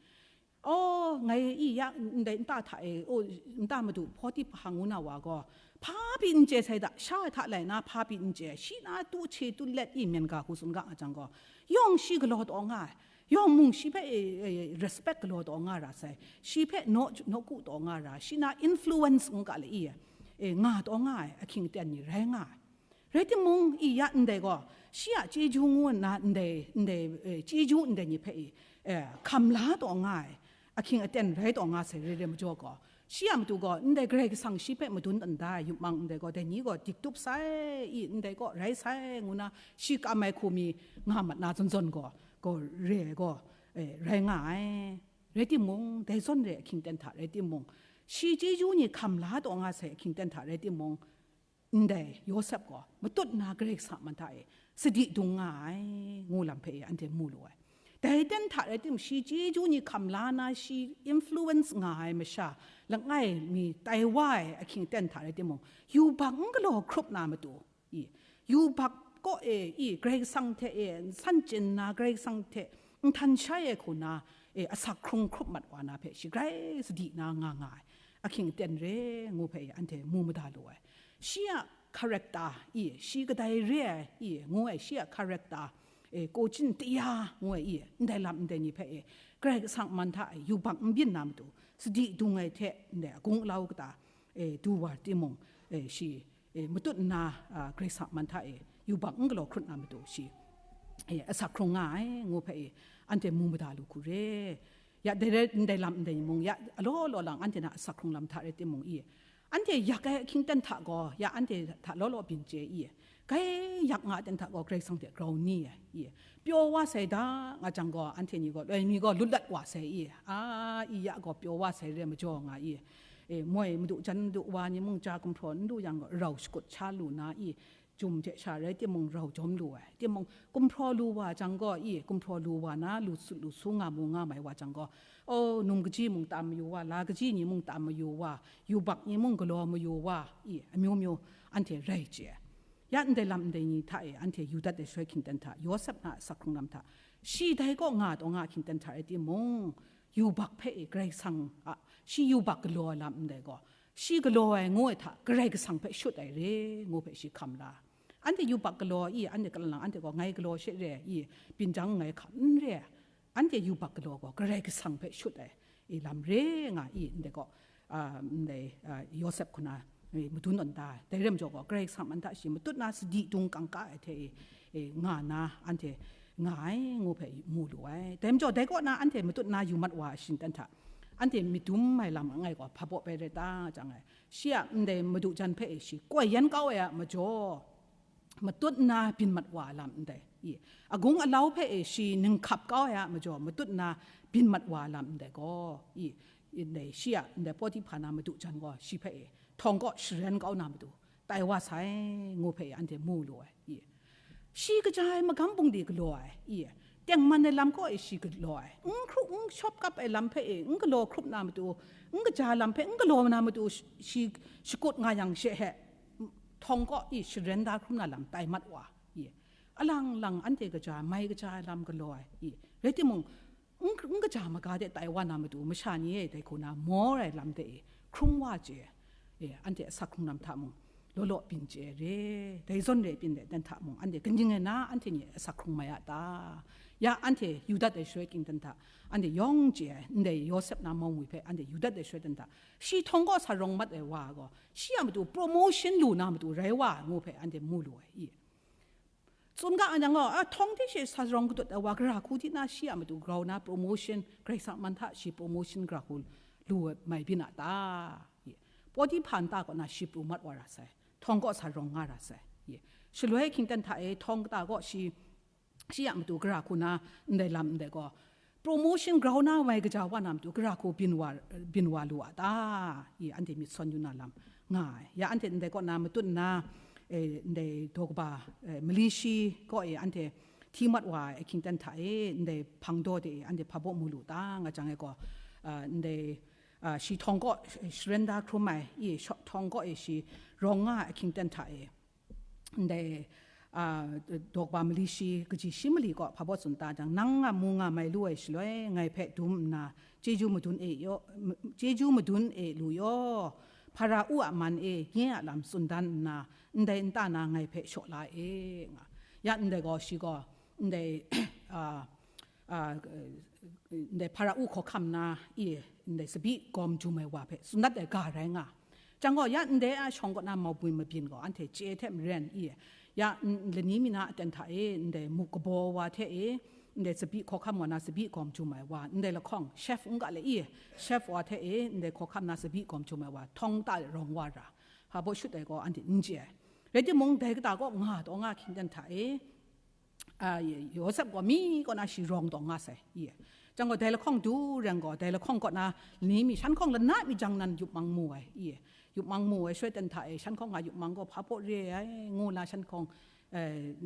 Oh, ngai i ya ndai nta hta e, oh, nta madu Potiphar ngu na wa gaw, hpa pyi n chye sai da, sha hta lai na hpa pyi n chye, shi na tu hte tu let i myen ga hku tsun ga nga jang gaw, yawng shi galaw taw nga ai, yawng mung shi hpe e, e, respect galaw taw nga ra sai, shi hpe naw, nawku taw nga ra, shi na influence ngu ga le i, e, nga taw nga ai ahkying aten ni rai nga ai. Rai timung, i ya ndai gaw, shi a chyeju ngu nna ndai, ndai, e, chyeju ndai ni hpe i, e, hkam la taw nga ai, ahkying aten rai taw nga sai re re majaw gaw, shi a matu gaw, ndai Karai Kasang shi hpe madun dan da ai yupmang ndai gaw, dai ni gaw dik tup sai, i, ndai gaw rai sai, ngu na shi kam ai hku mi nga mat na zawn zawn gaw, gaw re ai gaw, e, rai nga ai. Rai timung, dai zawn re ahkying ten hta rai timung, shi chyeju ni hkam la taw nga sai ahkying ten hta rai timung, ndai Yawsep gaw matut na Karai Kasang man hta e sadi dung nga ai, ngu lam hpe e anhte mu lu ai. Dai ten hta rai tim, shi chyeju ni hkam la na, shi influence nga ai masha langai mi tai wa ai ahkying ten hta rai timung, yubak n galaw hkrup na matu, i, yubak kaw e, i, Karai Kasang hte e n san chyen na, Karai Kasang hte n htan shai ai hku na, e, asak hkrung hkrup mat wa na hpe shi grai sadi na nga nga ai ahkying aten re ngu hpe e anhte mu mada lu ai. Shi a character, i, shi kadai re ai, i, ngu ai, shi a character, e, kawchin taya ngu ai, i, ndai lam ndai ni hpe e, Karai Kasang man hta e yubak n byin na matu, sadi dung ai hte ndai agung alau kata, e, du wa timung, e, shi, e, matut nna, a, Karai Kasang man hta e yubak n galaw hkrut na matu shi, e, asak hkrung nga ai ngu hpe e, anhte mu mada lu hku re. Ya dai rai, ndai lam ndai mung, ya alaw law lang anhte na asak hkrung lam hta rai timung i, anhte yak ai ahkying ten hta gaw, ya anhte hta law law byin chye i, kai yak nga ten hta gaw Karai Kasang hte grau ni ai i, pyaw wa sai da nga jang gaw, anhte ni gaw, loi mi gaw lut lat wa sai i, a, i ya gaw pyaw wa sai re majaw nga i, e, moi madu jan madu wa ni mung ja gumhpraw n lu yang gaw, rau shakut sha lu na i, jum hte sha rai timung rau jawm lu ai, timung gumhpraw lu wa jang gaw, i, gumhpraw lu wa na, lu su, lu su nga mu nga mai wa jang gaw, o, num kaji mung tam mayu wa, la kaji ni mung tam mayu wa, yubak ni mung galaw mayu wa, i, amyu myu anhte rai chye ai. Ya ndai lam ndai ni hta e anhte yu dat ai shaloi hkying ten hta, Yawsep na asak hkrung lam hta, shi dai kaw nga taw nga hkying ten hta rai timung, yubak hpe e Karai Kasang a, shi yubak galaw ai lam ndai gaw, shi galaw ai ngu ai hta, Karai Kasang hpe shut ai re ngu hpe shi hkam la. Anhte yubak galaw i, anhte kalang lang, anhte gaw ngai galaw she re i, byin jang ngai hkam n re ai. Anhte yubak galaw gaw Karai Kasang hpe shut ai, i, lam re nga i, ndai gaw, a, ndai, a, Yawsep hku na, i, madun tawn da ai. Dai rai majaw gaw, Karai Kasang man hta shi matut na sadi dung kangka ai hte i, i, nga na, anhte nga ai ngu hpe mu lu ai. Dai majaw, dai kaw na anhte matut na yu mat wa ai shingtan hta, anhte myit dum ai lam langai gaw hpa baw bai rai ta jang ai. Shi a ndai madu jan hpe e shi koi yan kau ai a majaw, matut nna byin mat wa ai lam ndai, i, agung alau hpe e shi ninghkap kau ai a majaw, matut nna byin mat wa ai lam ndai gaw, i, ndai shi a ndai Potiphar na madu jan gaw shi hpe e htawng kaw sharen kau na matu tai wa sai, ngu hpe e anhte mu lu ai, i. Shi kaja ai magam bungli galaw ai, i, tengman ai lam kaw e shi galaw ai, n hkru n shawp kap ai lam hpe e n galaw hkrup na matu, n kaja lam hpe n galaw na matu, shi, shi shakut nga yang she he, htawng kaw i sharen da hkrum na lam tai mat wa, i, alang lang anhte kaja, mai kaja ai lam galaw ai, i, rai timung, n, n kaja maga de tai wa na matu masha ni e dai hku na maw ai lam de e hkrung wa chye, e, anhte asak hkrung lam hta mung law law byin chye re, dai zawn re byin de dan hta mung, anhte kaning e na anhte ni asak hkrung mai a ta? Ya anhte yu dat ai shaloi ting dan hta, anhte yawng chye ai, ndai Yawsep na mawng wi hpe anhte yu dat ai shaloi dan hta, shi htawng kaw sa rawng mat ai wa gaw, shi a matu promotion lu na matu rai wa ai ngu hpe anhte mu lu ai i. Tsun ga ai nang gaw, a, htawng hte she sa rawng kadut ai wa, gara hku di na shi a matu grau na promotion, Karai Kasang man hta shi promotion gara hku lu ai mai byin a ta? Ye. Pawtihpa nta kaw na shi pru mat wa ra sai, htawng kaw sa rawng nga ra sai. Ye. Shaloi hkying ten hta e htawng kata kaw shi, shi a matu gara hku na ndai lam ndai gaw, promotion grau na wai kaja wa na matu gara hku byin wa, byin wa lu a ta? I, anhte myit sawn yu na lam nga ai. Ya anhte ndai kaw na matut nna, e, ndai daw kaba, e, mali shi kaw e anhte hti mat wa ai ahkying ten hta e, ndai hpang daw de e anhte hpa baw mu lu ta nga jang e gaw, a, ndai, a, shi htawng kaw, e, sharen da hkrum ai, i, shaw-, htawng kaw e shi rawng nga ai ahkying ten hta e, ndai, a, daw kaba mali shi, kaji shi mali kaw hpa baw tsun ta jang, nang nga mu nga mai lu ai shaloi, ngai hpe dum nna, chyeju madun e yaw, m-, chyeju madun e lu yaw, Hpara-u a man e nye a lam tsun dan nna, ndai nta na ngai hpe shaw la e, nga. Ya ndai gaw shi gaw, ndai, a, a, ndai Hpara-u hkawhkam na i, ndai tsabyi gawm jum ai wa hpe tsun dat ai ga rai nga. Jang gaw, ya ndai a shawng kaw na mabyin mabyin gaw anhte chye hte maren i, ya n-, lani mi na aten hta e, ndai muk kabaw wa hte e, ndai tsabyi hkawhkam wa na tsabyi gawm jum ai wa, ndai lahkawng, chef n ga le i, chef wa hte e, ndai hkawhkam na tsabyi gawm jum ai wa, htawng ta rawng wa ra, hpa baw shut ai gaw anhte n chye ai. Rai timung, dai kata kaw nga taw nga hkying ten hta e, a, Yawsep gaw mi kaw na shi rawng taw nga sai, i. Jang gaw, dai lahkawng du reng gaw, dai lahkawng kaw na lani mi shan hkawng lana mi jang nan yup mang mu ai, i. Yup mang mu ai, shaloi ten hta e, shan hkawng nga yup mang gaw hpa baw re ai, ngu na shan hkawng, e,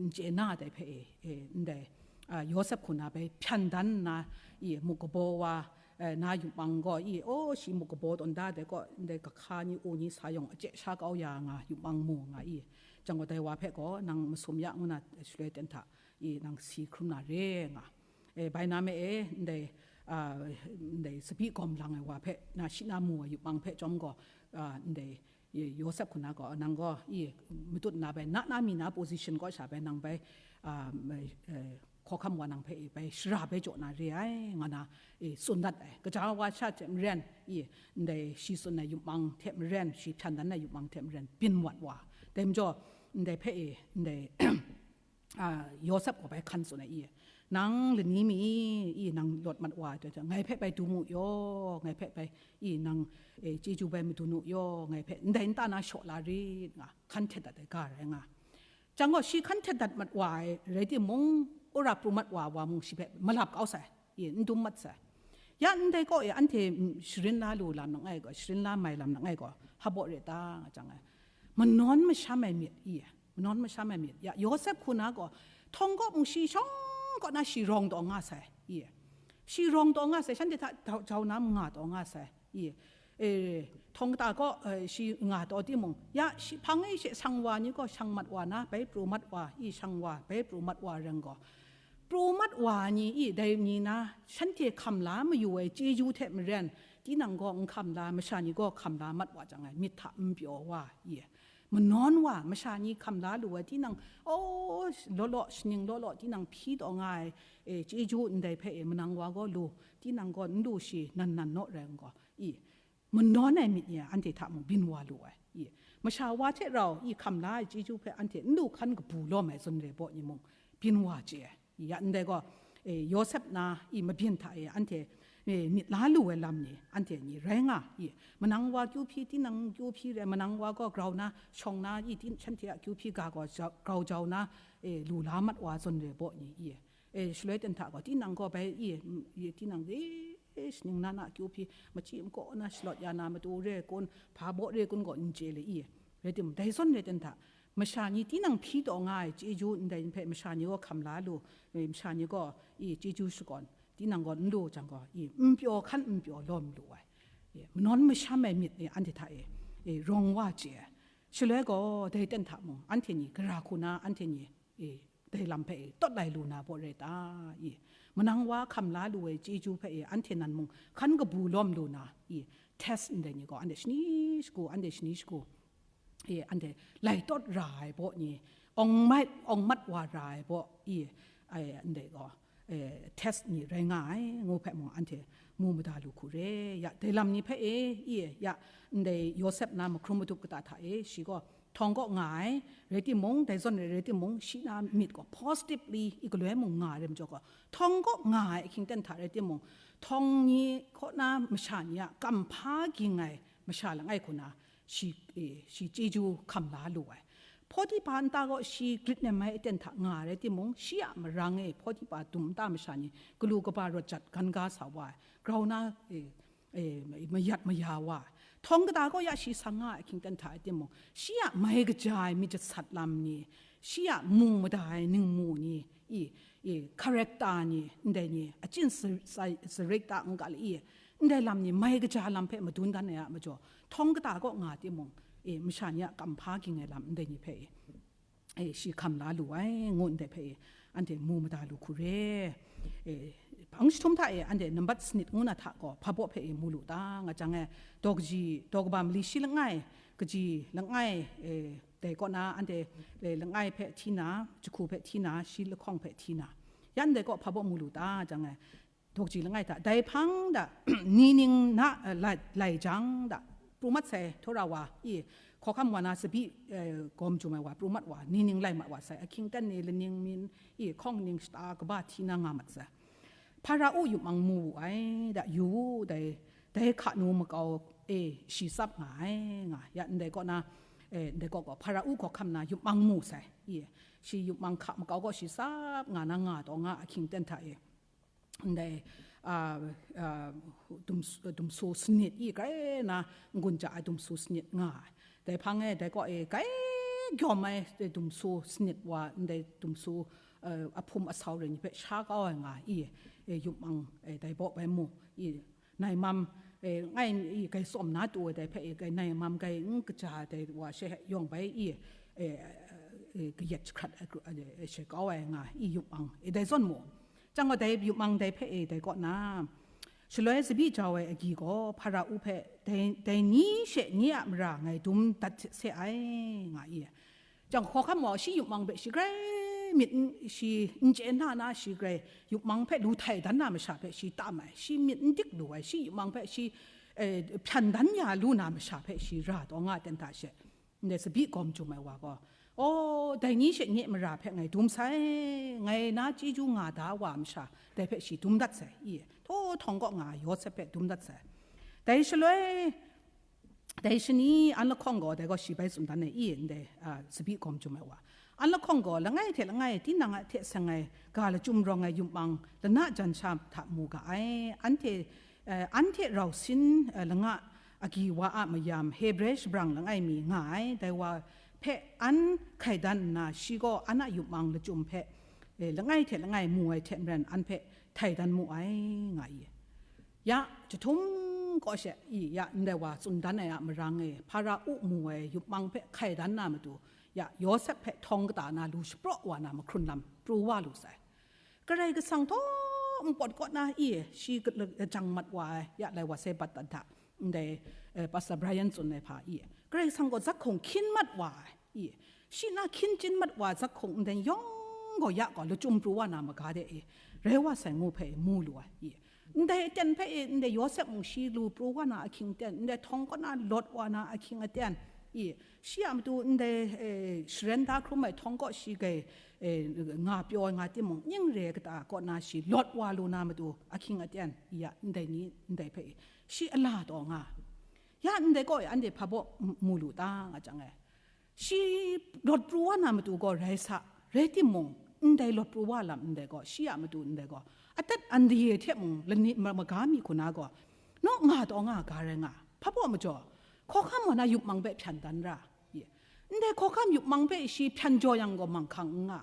n chye na dai hpe e, e, ndai, a, Yawsep hku na bai hpyan dan nna, i, muk kabaw wa, e, na yup mang gaw, i, aw, shi muk kabaw tawn da dai kaw, ndai kahka ni, u ni sa yawng, a chye sha kau ya nga yup mang mu nga, i. Jang gaw, dai wa hpe gaw, nang masum ya, ngu na shaloi ten hta, i, nang si hkrum na re nga. E, bai na me e, ndai, a, ndai tsabyi gawm lang ai wa hpe, na shi na mu ai yup mang hpe chyawm gaw, a, ndai, i, Yawsep hku na gaw, nang gaw, i, matut na bai, na na mi na position kaw sha bai, nang bai, a, mai, e, hkawhkam wa nang hpe, i, bai shara bai jaw na re ai, nga na, i, tsun dat ai. Kaja wa sha hte maren, i, ndai shi tsun ai yup mang hte maren, shi hpyan dan ai yup mang hte maren, byin wat wa. Dai majaw, ndai hpe, i, ndai, a, Yawsep gaw bai hkan tsun ai, i, nang lani mi i, nang lawt mat wa ai, ngai hpe bai dum u yaw, ngai hpe bai, i, nang, e, chyeju bai madun u yaw, ngai hpe ndai nta na shaw la rit, nga hkan htet dat ai ga rai nga. Jang gaw, shi hkan htet dat mat wa ai rai timung, wora pru mat wa wa mung shi hpe malap kau sai, i, n dum mat sai. Ya ndai kaw e anhte, mm, sharin la lu lam langai gaw, sharin la mai lam langai gaw, hpa baw re ta nga jang ai. Manawn masham ai myit, i, manawn masham ai myit. Ya, Yawsep hku na gaw, htawng kaw mung shi shawng kaw na shi rawng taw nga sai, i. Shi rawng taw nga sai, shanhte hta jau, jau na nga taw nga sai, i. E, htawng kata kaw, e, shi nga taw timung, ya, shi hpang e she shang wa ni gaw shang mat wa na, bai pru mat wa, i, shang wa, bai pru mat wa reng gaw, pru mat wa ni i, dai ni na, shanhte hkam la mayu ai chyeju hte maren, tinang gaw n hkam la, masha ni gaw hkam la mat wa jang ai, myit hta n pyaw wa, i. Manawn wa, masha ni hkam la lu ai, tinang, aw, law law, shaning law law, tinang hpyi taw nga ai, e, chyeju ndai hpe, e, manang wa gaw lu, tinang gaw n lu shi, nan nan naw rai n gaw, i. Manawn ai myit ni anhte hta mung byin wa lu ai, i. Masha wa hte rau, i, hkam la ai chyeju hpe anhte n lu hkan kabu lawm ai zawn re baw ni mung, byin wa chye ai. Ya ndai gaw, e, Yawsep na, i, mabyin hta e anhte, e, myit la lu ai lam ni, anhte ni rai nga, i. Manang wa kyu hpyi, tinang kyu hpyi re, manang wa gaw grau na, shawng na, i, tin, shanhte a kyu hpyi ga gaw jau, grau jau na, e, lu la mat wa zawn re baw ni, i. E, shaloi ten hta gaw, tinang gaw bai, i, i, tinang, e, shaning na na kyu hpyi, machyi makaw na shalawt ya na matu re kun, hpa baw re kun gaw n chye le, i. Rai timung, dai zawn re ten hta, masha ni tinang hpyi taw nga ai chyeju ndai hpe masha ni gaw hkam la lu, e, masha ni gaw, i, chyeju shakawn, tinang gaw n lu jang gaw, i, n pyaw hkan n pyaw lawm lu ai. E, manawn masham ai myit ni anhte hta e, e, rawng wa chye ai. Shaloi gaw, dai ten hta mung, anhte ni gara hku na, anhte ni, e, dai lam hpe e tawt lai lu na baw rai ta? I, manang wa hkam la lu ai chyeju hpe e anhte nan mung hkan kabu lawm lu na, i, test ndai ni gaw anhte shani shagu, anhte shani shagu, e, anhte lai tawt ra ai baw ni, awng mat, awng mat wa ra ai baw, i, ai, ndai gaw, e, test ni rai nga ai, ngu hpe mung anhte mu mada lu hku re. Ya, dai lam ni hpe e, i, ya, ndai Yawsep na mahkrum madup kata hta e, shi gaw htawng kaw nga ai, rai timung, dai zawn rai, rai timung, shi na myit gaw positively i galoi mung nga ai rai majaw gaw, htawng kaw nga ai ahkying ten hta rai timung, htawng ni kaw na masha ni a kamhpa ging ai masha langai hku na, shi, e, shi chyeju hkam la lu ai. Potiphar nta gaw shi grit nem ai aten hta nga ai rai timung, shi a marang e Potiphar dum nta masha ni galu kaba rawt jat gan ga sa wa ai, grau na, e, e, mayat maya wa ai. Htawng kata gaw ya shi sang nga ai ahkying ten hta rai timung, shi a mai kaja ai myit jasat lam ni, shi a mu mada ai ningmu ni, i, i, character ni, ndai ni, achyin sa-, sa-, sarik ta n ga le i, ndai lam ni mai kaja lam hpe madun dan ai a majaw, htawng kata kaw nga timung, e, masha ni a kamhpa ging ai lam ndai ni hpe, e, e, shi hkam la lu ai, ngu ndai hpe, e, anhte mu mada lu hku re. E, hpang jahtum hta e anhte nambat sanit ngu na hta gaw, hpa baw hpe, e, mu lu ta, nga jang e, daw kaji, daw kaba mali shi langai, kaji langai, e, dai kaw na anhte, e, langai hpe hti na, jahku hpe hti na, shi lahkawng hpe hti na, yan dai kaw hpa baw mu lu ta, jang e, daw kaji langai hta, dai hpang da, ni ning na, e, lai, lai jang da, pru mat sai, htawra wa, i, hkawhkam wa na, tsabyi, e, gawm jum ai wa, pru mat wa, ni ning lai mat wa sai, ahkying ten ni, laning min, i, hkawng ning shata kaba hti na nga mat sai. Hpara u yupmang mu wu ai, da, yu wu, dai, dai hka nu makau e shi tsap nga ai, nga, ya, ndai kaw na, e, ndai kaw gaw, Hpara u hkawhkam na yupmang mu sai, i, shi yupmang hka makau gaw shi tsap nga na nga taw nga ahkying ten hta e, ndai, a, a, dum, dumsu sanit i grai na n-gun ja ai dumsu sanit nga ai. Dai hpang e, dai kaw e, grai gyawm ai, e, dumsu sanit wa, ndai dumsu, e, ahpum asau rai ni hpe sha kau ai nga i, e, yupmang, e, dai baw bai mu, i, naimam, e, ngai i, grai tsawm na tu ai dai hpe, e, grai naimam grai n kaja ai dai wa she yawng bai i, e, e, kayat jahkrat ai, e, she kau ai nga i, yupmang, e, dai zawn mu. Chyang gaw dai yupmang dai hpe e dai kaw na, shaloi tsabyi jau ai agyi gaw Hpara u hpe, dai, dai ni she nye a mara ngai dum dat se ai, nga i. Chyang hkawhkam wa shi yupmang hpe shi grai myit n, shi n chye na na shi grai yupmang hpe lu htai dan na masha hpe shi tam ai, shi myit n dik lu ai, shi yupmang hpe shi, eh, hpyan dan ya lu na masha hpe shi ra taw nga ten hta she. Ndai tsabyi gawm jum ai wa gaw, "Aw, dai ni she nye mara hpe ngai dum sai, ngai na chyeju nga da wa masha, dai hpe shi dum dat sai, i, htaw htawng kaw nga ai Yawsep hpe dum dat sai." Dai shaloi, dai shani an lahkawng gaw, dai gaw shi bai tsun dan ai, i, ndai, a, tsabyi gawm jum ai wa. An lahkawng gaw, langai hte langai, tinang a hte seng ai, ga lachyum rawng ai yupmang, lana jan sha hta mu ga ai, anhte, eh, an hte rau sin, eh, langa agyi wa a mayam, Hebre shabrang langai mi nga ai, dai wa hpe an hkai dan nna, shi gaw an a yupmang lachyum hpe, eh, langai hte langai mu ai hte maren an hpe htai dan mu ai, nga i. Ya, jahtum kaw she i, ya, ndai wa tsun dan ai a marang e, Hpara u mu ai yupmang hpe hkai dan na matu, ya, Yawsep hpe htawng kata na lu shapraw wa na mahkrun lam pru wa lu sai. Karai Kasang htaw npawt kaw na i, shi lajang mat wa ai, ya, lai wa sai bat dat hta, ndai, eh, Pastor Brian tsun ai hpa i, Karai Kasang gaw zakhung hkyin mat wa ai, i, shi na hkyin chyun mat wa zakhung ndai yawng gaw ya gaw lachyum pru wa na maga de i, rai wa sai ngu hpe mu lu ai, i, ndai aten hpe i, ndai Yawsep mung shi lu pru wa na ahkying aten, ndai htawng kaw na lawt wa na ahkying aten, i, shi a matu ndai, eh, sharen da hkrum ai htawng kaw shi grai, eh, nga pyaw ai nga timung, ning re kata kaw na shi lawt wa lu na matu ahkying aten, i, ya, ndai ni ndai hpe i, shi a la taw nga. Ya, ndai kaw e anhte hpa baw mu lu ta nga jang e, shi lawt pru wa na matu gaw rai sa, rai timung, ndai lawt pru wa lam ndai gaw, shi a matu ndai gaw, adat andaye hte mung lani ma-, maga mi hku na gaw, naw nga taw nga ga rai nga, hpa baw majaw, hkawhkam wa na yupmang hpe hpyan dan ra, ye. Ndai hkawhkam yupmang hpe shi hpyan jaw yang gaw manghkang n nga,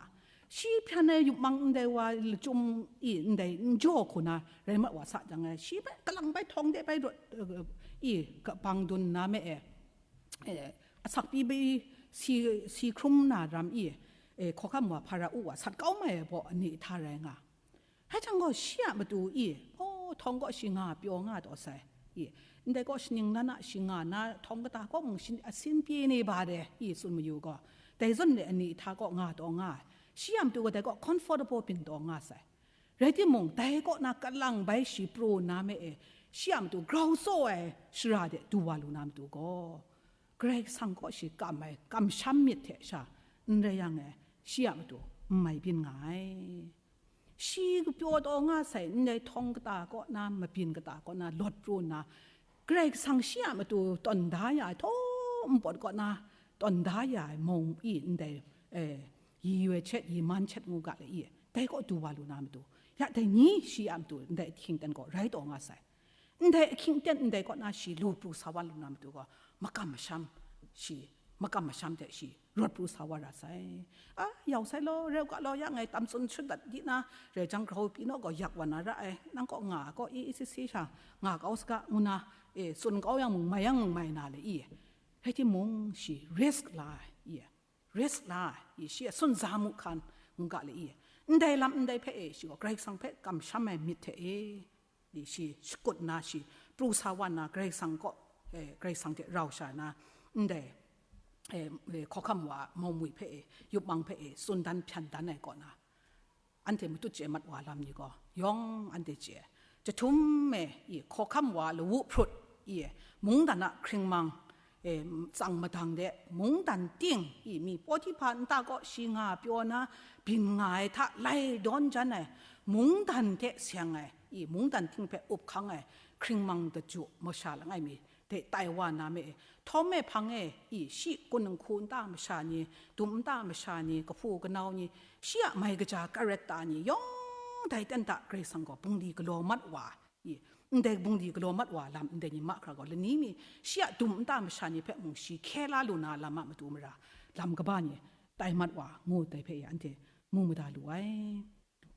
shi hpyan ai yupmang ndai wa lachyum i ndai n jaw hku na rai mat wa sa jang e, shi hpe kalang bai htawng de bai rawt, eh, i, ka-, bang dun nna me e, eh, asak pyi bai si, si hkrum na ram i, E, hkawhkam wa Hpara-u wa sat kau mai ai baw ani hta rai nga. Hai jang gaw shi a matu i, oh, htawng kaw shi nga pyaw nga taw sai. I, ndai kaw shaning lan a shi nga na htawng kata kaw mung shin, asin pyi ni ba de, i tsun mayu gaw, dai zawn re ani hta kaw nga taw nga ai. Shi a matu gaw dai kaw comfortable byin taw nga sai. Rai timung, dai kaw na kalang bai shi pru na me e, shi a matu grau tsaw ai shara de du wa lu na matu gaw, Karai Kasang kaw shi kam ai, kamsham myit hte sha, n rai yang e, shi a matu n mai byin nga ai. Shi pyaw taw nga sai, ndai htawng kata kaw na, mabyin kata kaw na, lawt pru nna, Karai Kasang shi a matu tawn da ya ai, htaw npawt kaw na, tawn da ya ai mawng i ndai, eh, yi yoi chet, yi man chet ngu ga le i, dai kaw du wa lu na matu, ya dai ni shi a matu ndai ahkying ten gaw rai taw nga sai. Ndai ahkying ten ndai kaw na shi lu pru sa wa lu na matu gaw, makam masham shi, makam masham hte shi rawt pru sa wa ra sai. A, yau sai law, rau ga law, ya ngai tam tsun shut dat di na, rai jang grau pyi naw gaw yak wa na ra ai, nang kaw nga gaw i, i si si sha, nga kau saga, ngu na, e, tsun kau yang mung mai yang mung mai na le i. Rai timung, shi risk la ai, i, risk la ai, i, shi a sun za mu hkan, ngu ga le i. Ndai lam ndai hpe e, shi gaw Karai Kasang hpe kamsham ai myit hte e, di shi shakut na, shi pru sa wa na, Karai Kasang kaw, eh, Karai Kasang hte rau sha na, ndai, eh, eh, hkawhkam wa a mawmwi hpe e, yupmang hpe e, tsun dan hpyan dan ai kaw na, anhte matut chye mat wa lam ni gaw, yawng anhte chye. Jahtum e, i, hkawhkam wa lawu hprut, i, mungdan a hkringmang, e, tsang madang de, mungdan ting, i, mi Potiphar nta kaw shi nga pyaw na, byin nga ai hta lai dawn jan ai, mungdan hte seng ai, i, mungdan ting hpe up hkang ai, hkringmang daju masha langai mi de tai wa na me, htawm e hpang e, i, shi kun nhku nta masha ni, dum nta masha ni, kahpu kanau ni, shi a mai kaja kareta ni, yawng dai ten hta Karai Kasang gaw bungli galaw mat wa, i, ndai bungli galaw mat wa lam ndai ni mahkra gaw, lani mi shi a dum nta masha ni hpe mung shi hkye la lu na lam a matu mara, lam kaba ni tai mat wa, ngu dai hpe anhte mu mada lu ai.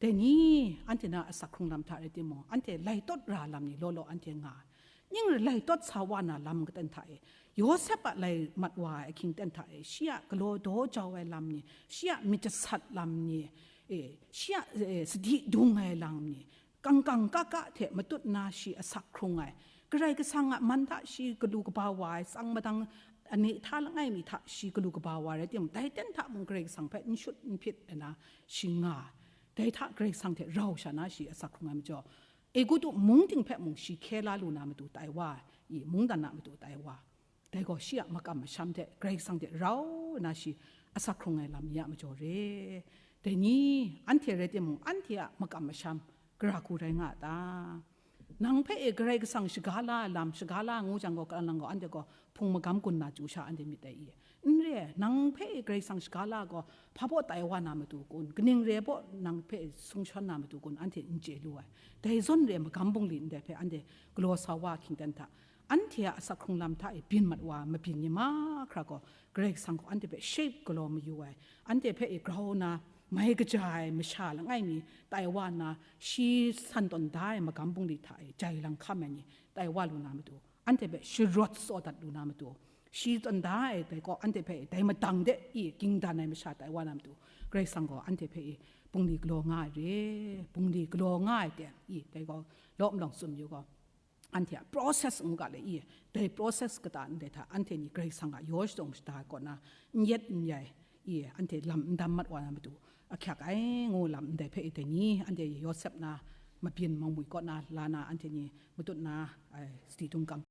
Dai ni, anhte na asak hkrung lam hta rai timung, anhte lai tawt ra lam ni law law anhte nga ai. Ning rai lai tawt sa wa na lam katen hta e, Yawsep a lai mat wa ai ahkying ten hta e, shi a galaw daw jau ai lam ni, shi a myit jasat lam ni, e, shi a, e, sadi dung ai lam ni, kangkang kaka hte matut na shi asak hkrung ai, Karai Kasang a man hta shi galu kaba wa ai, tsang madang ani hta langai mi hta shi galu kaba wa rai timung, dai ten hta mung Karai Kasang hpe n shut n hpyit ai na shi nga ai. Dai hta Karai Kasang hte rau sha na shi asak hkrung ai majaw, Egutu mung ting hpe mung shi hkye la lu na matu tai wa ai, i, mungdan a matu tai wa ai. Dai gaw shi a makam masham hte Karai Kasang hte rau na shi asak hkrung ai lam ni a majaw re. Dai ni, anhte rai timung, anhte a makam masham gara hku rai nga a ta? Nang hpe e Karai Kasang shaga la ai lam, shaga la ngu jang gaw, kalang gaw, anhte gaw hpung magam gun na chyu sha anhte myit ai i? N re ai, nang hpe e Karai Kasang shaga la gaw, hpa baw tai wa na matu kun, kaning re baw nang hpe e sung shawn na matu kun, anhte n chye lu ai. Dai zawn re ai magam bungli ndai hpe anhte galaw sa wa ahkying ten hta, anhte a asak hkrung lam hta e byin mat wa mabyin ni mahkra gaw, Karai Kasang gaw anhte hpe shape galaw mayu ai, anhte hpe e grau na, mai kaja ai masha langai mi tai wa nna, shi san tawn da ai magam bungli hta e jai lang hkam ai ni tai wa lu na matu, anhte hpe sharawt tsaw dat lu na matu, shi tawn da ai dai kaw anhte hpe e dai madang de i ging dan ai masha tai wa na matu, Karai Kasang gaw anhte hpe e bungli galaw nga ai re, bungli galaw nga ai ten i dai gaw law malawng tsun yu gaw, anhte a process ngu ga le i, dai process kata ndai hta anhte ni Karai Kasang a yaw shadawn shada ai kaw na, n yet n yai i, anhte lam n dam mat wa na matu ahkyak ai ngu lam ndai hpe i, dai ni anhte Yawsep na mabyin mawmwi kaw na la na, anhte ni matut na, ai, sadi dung kam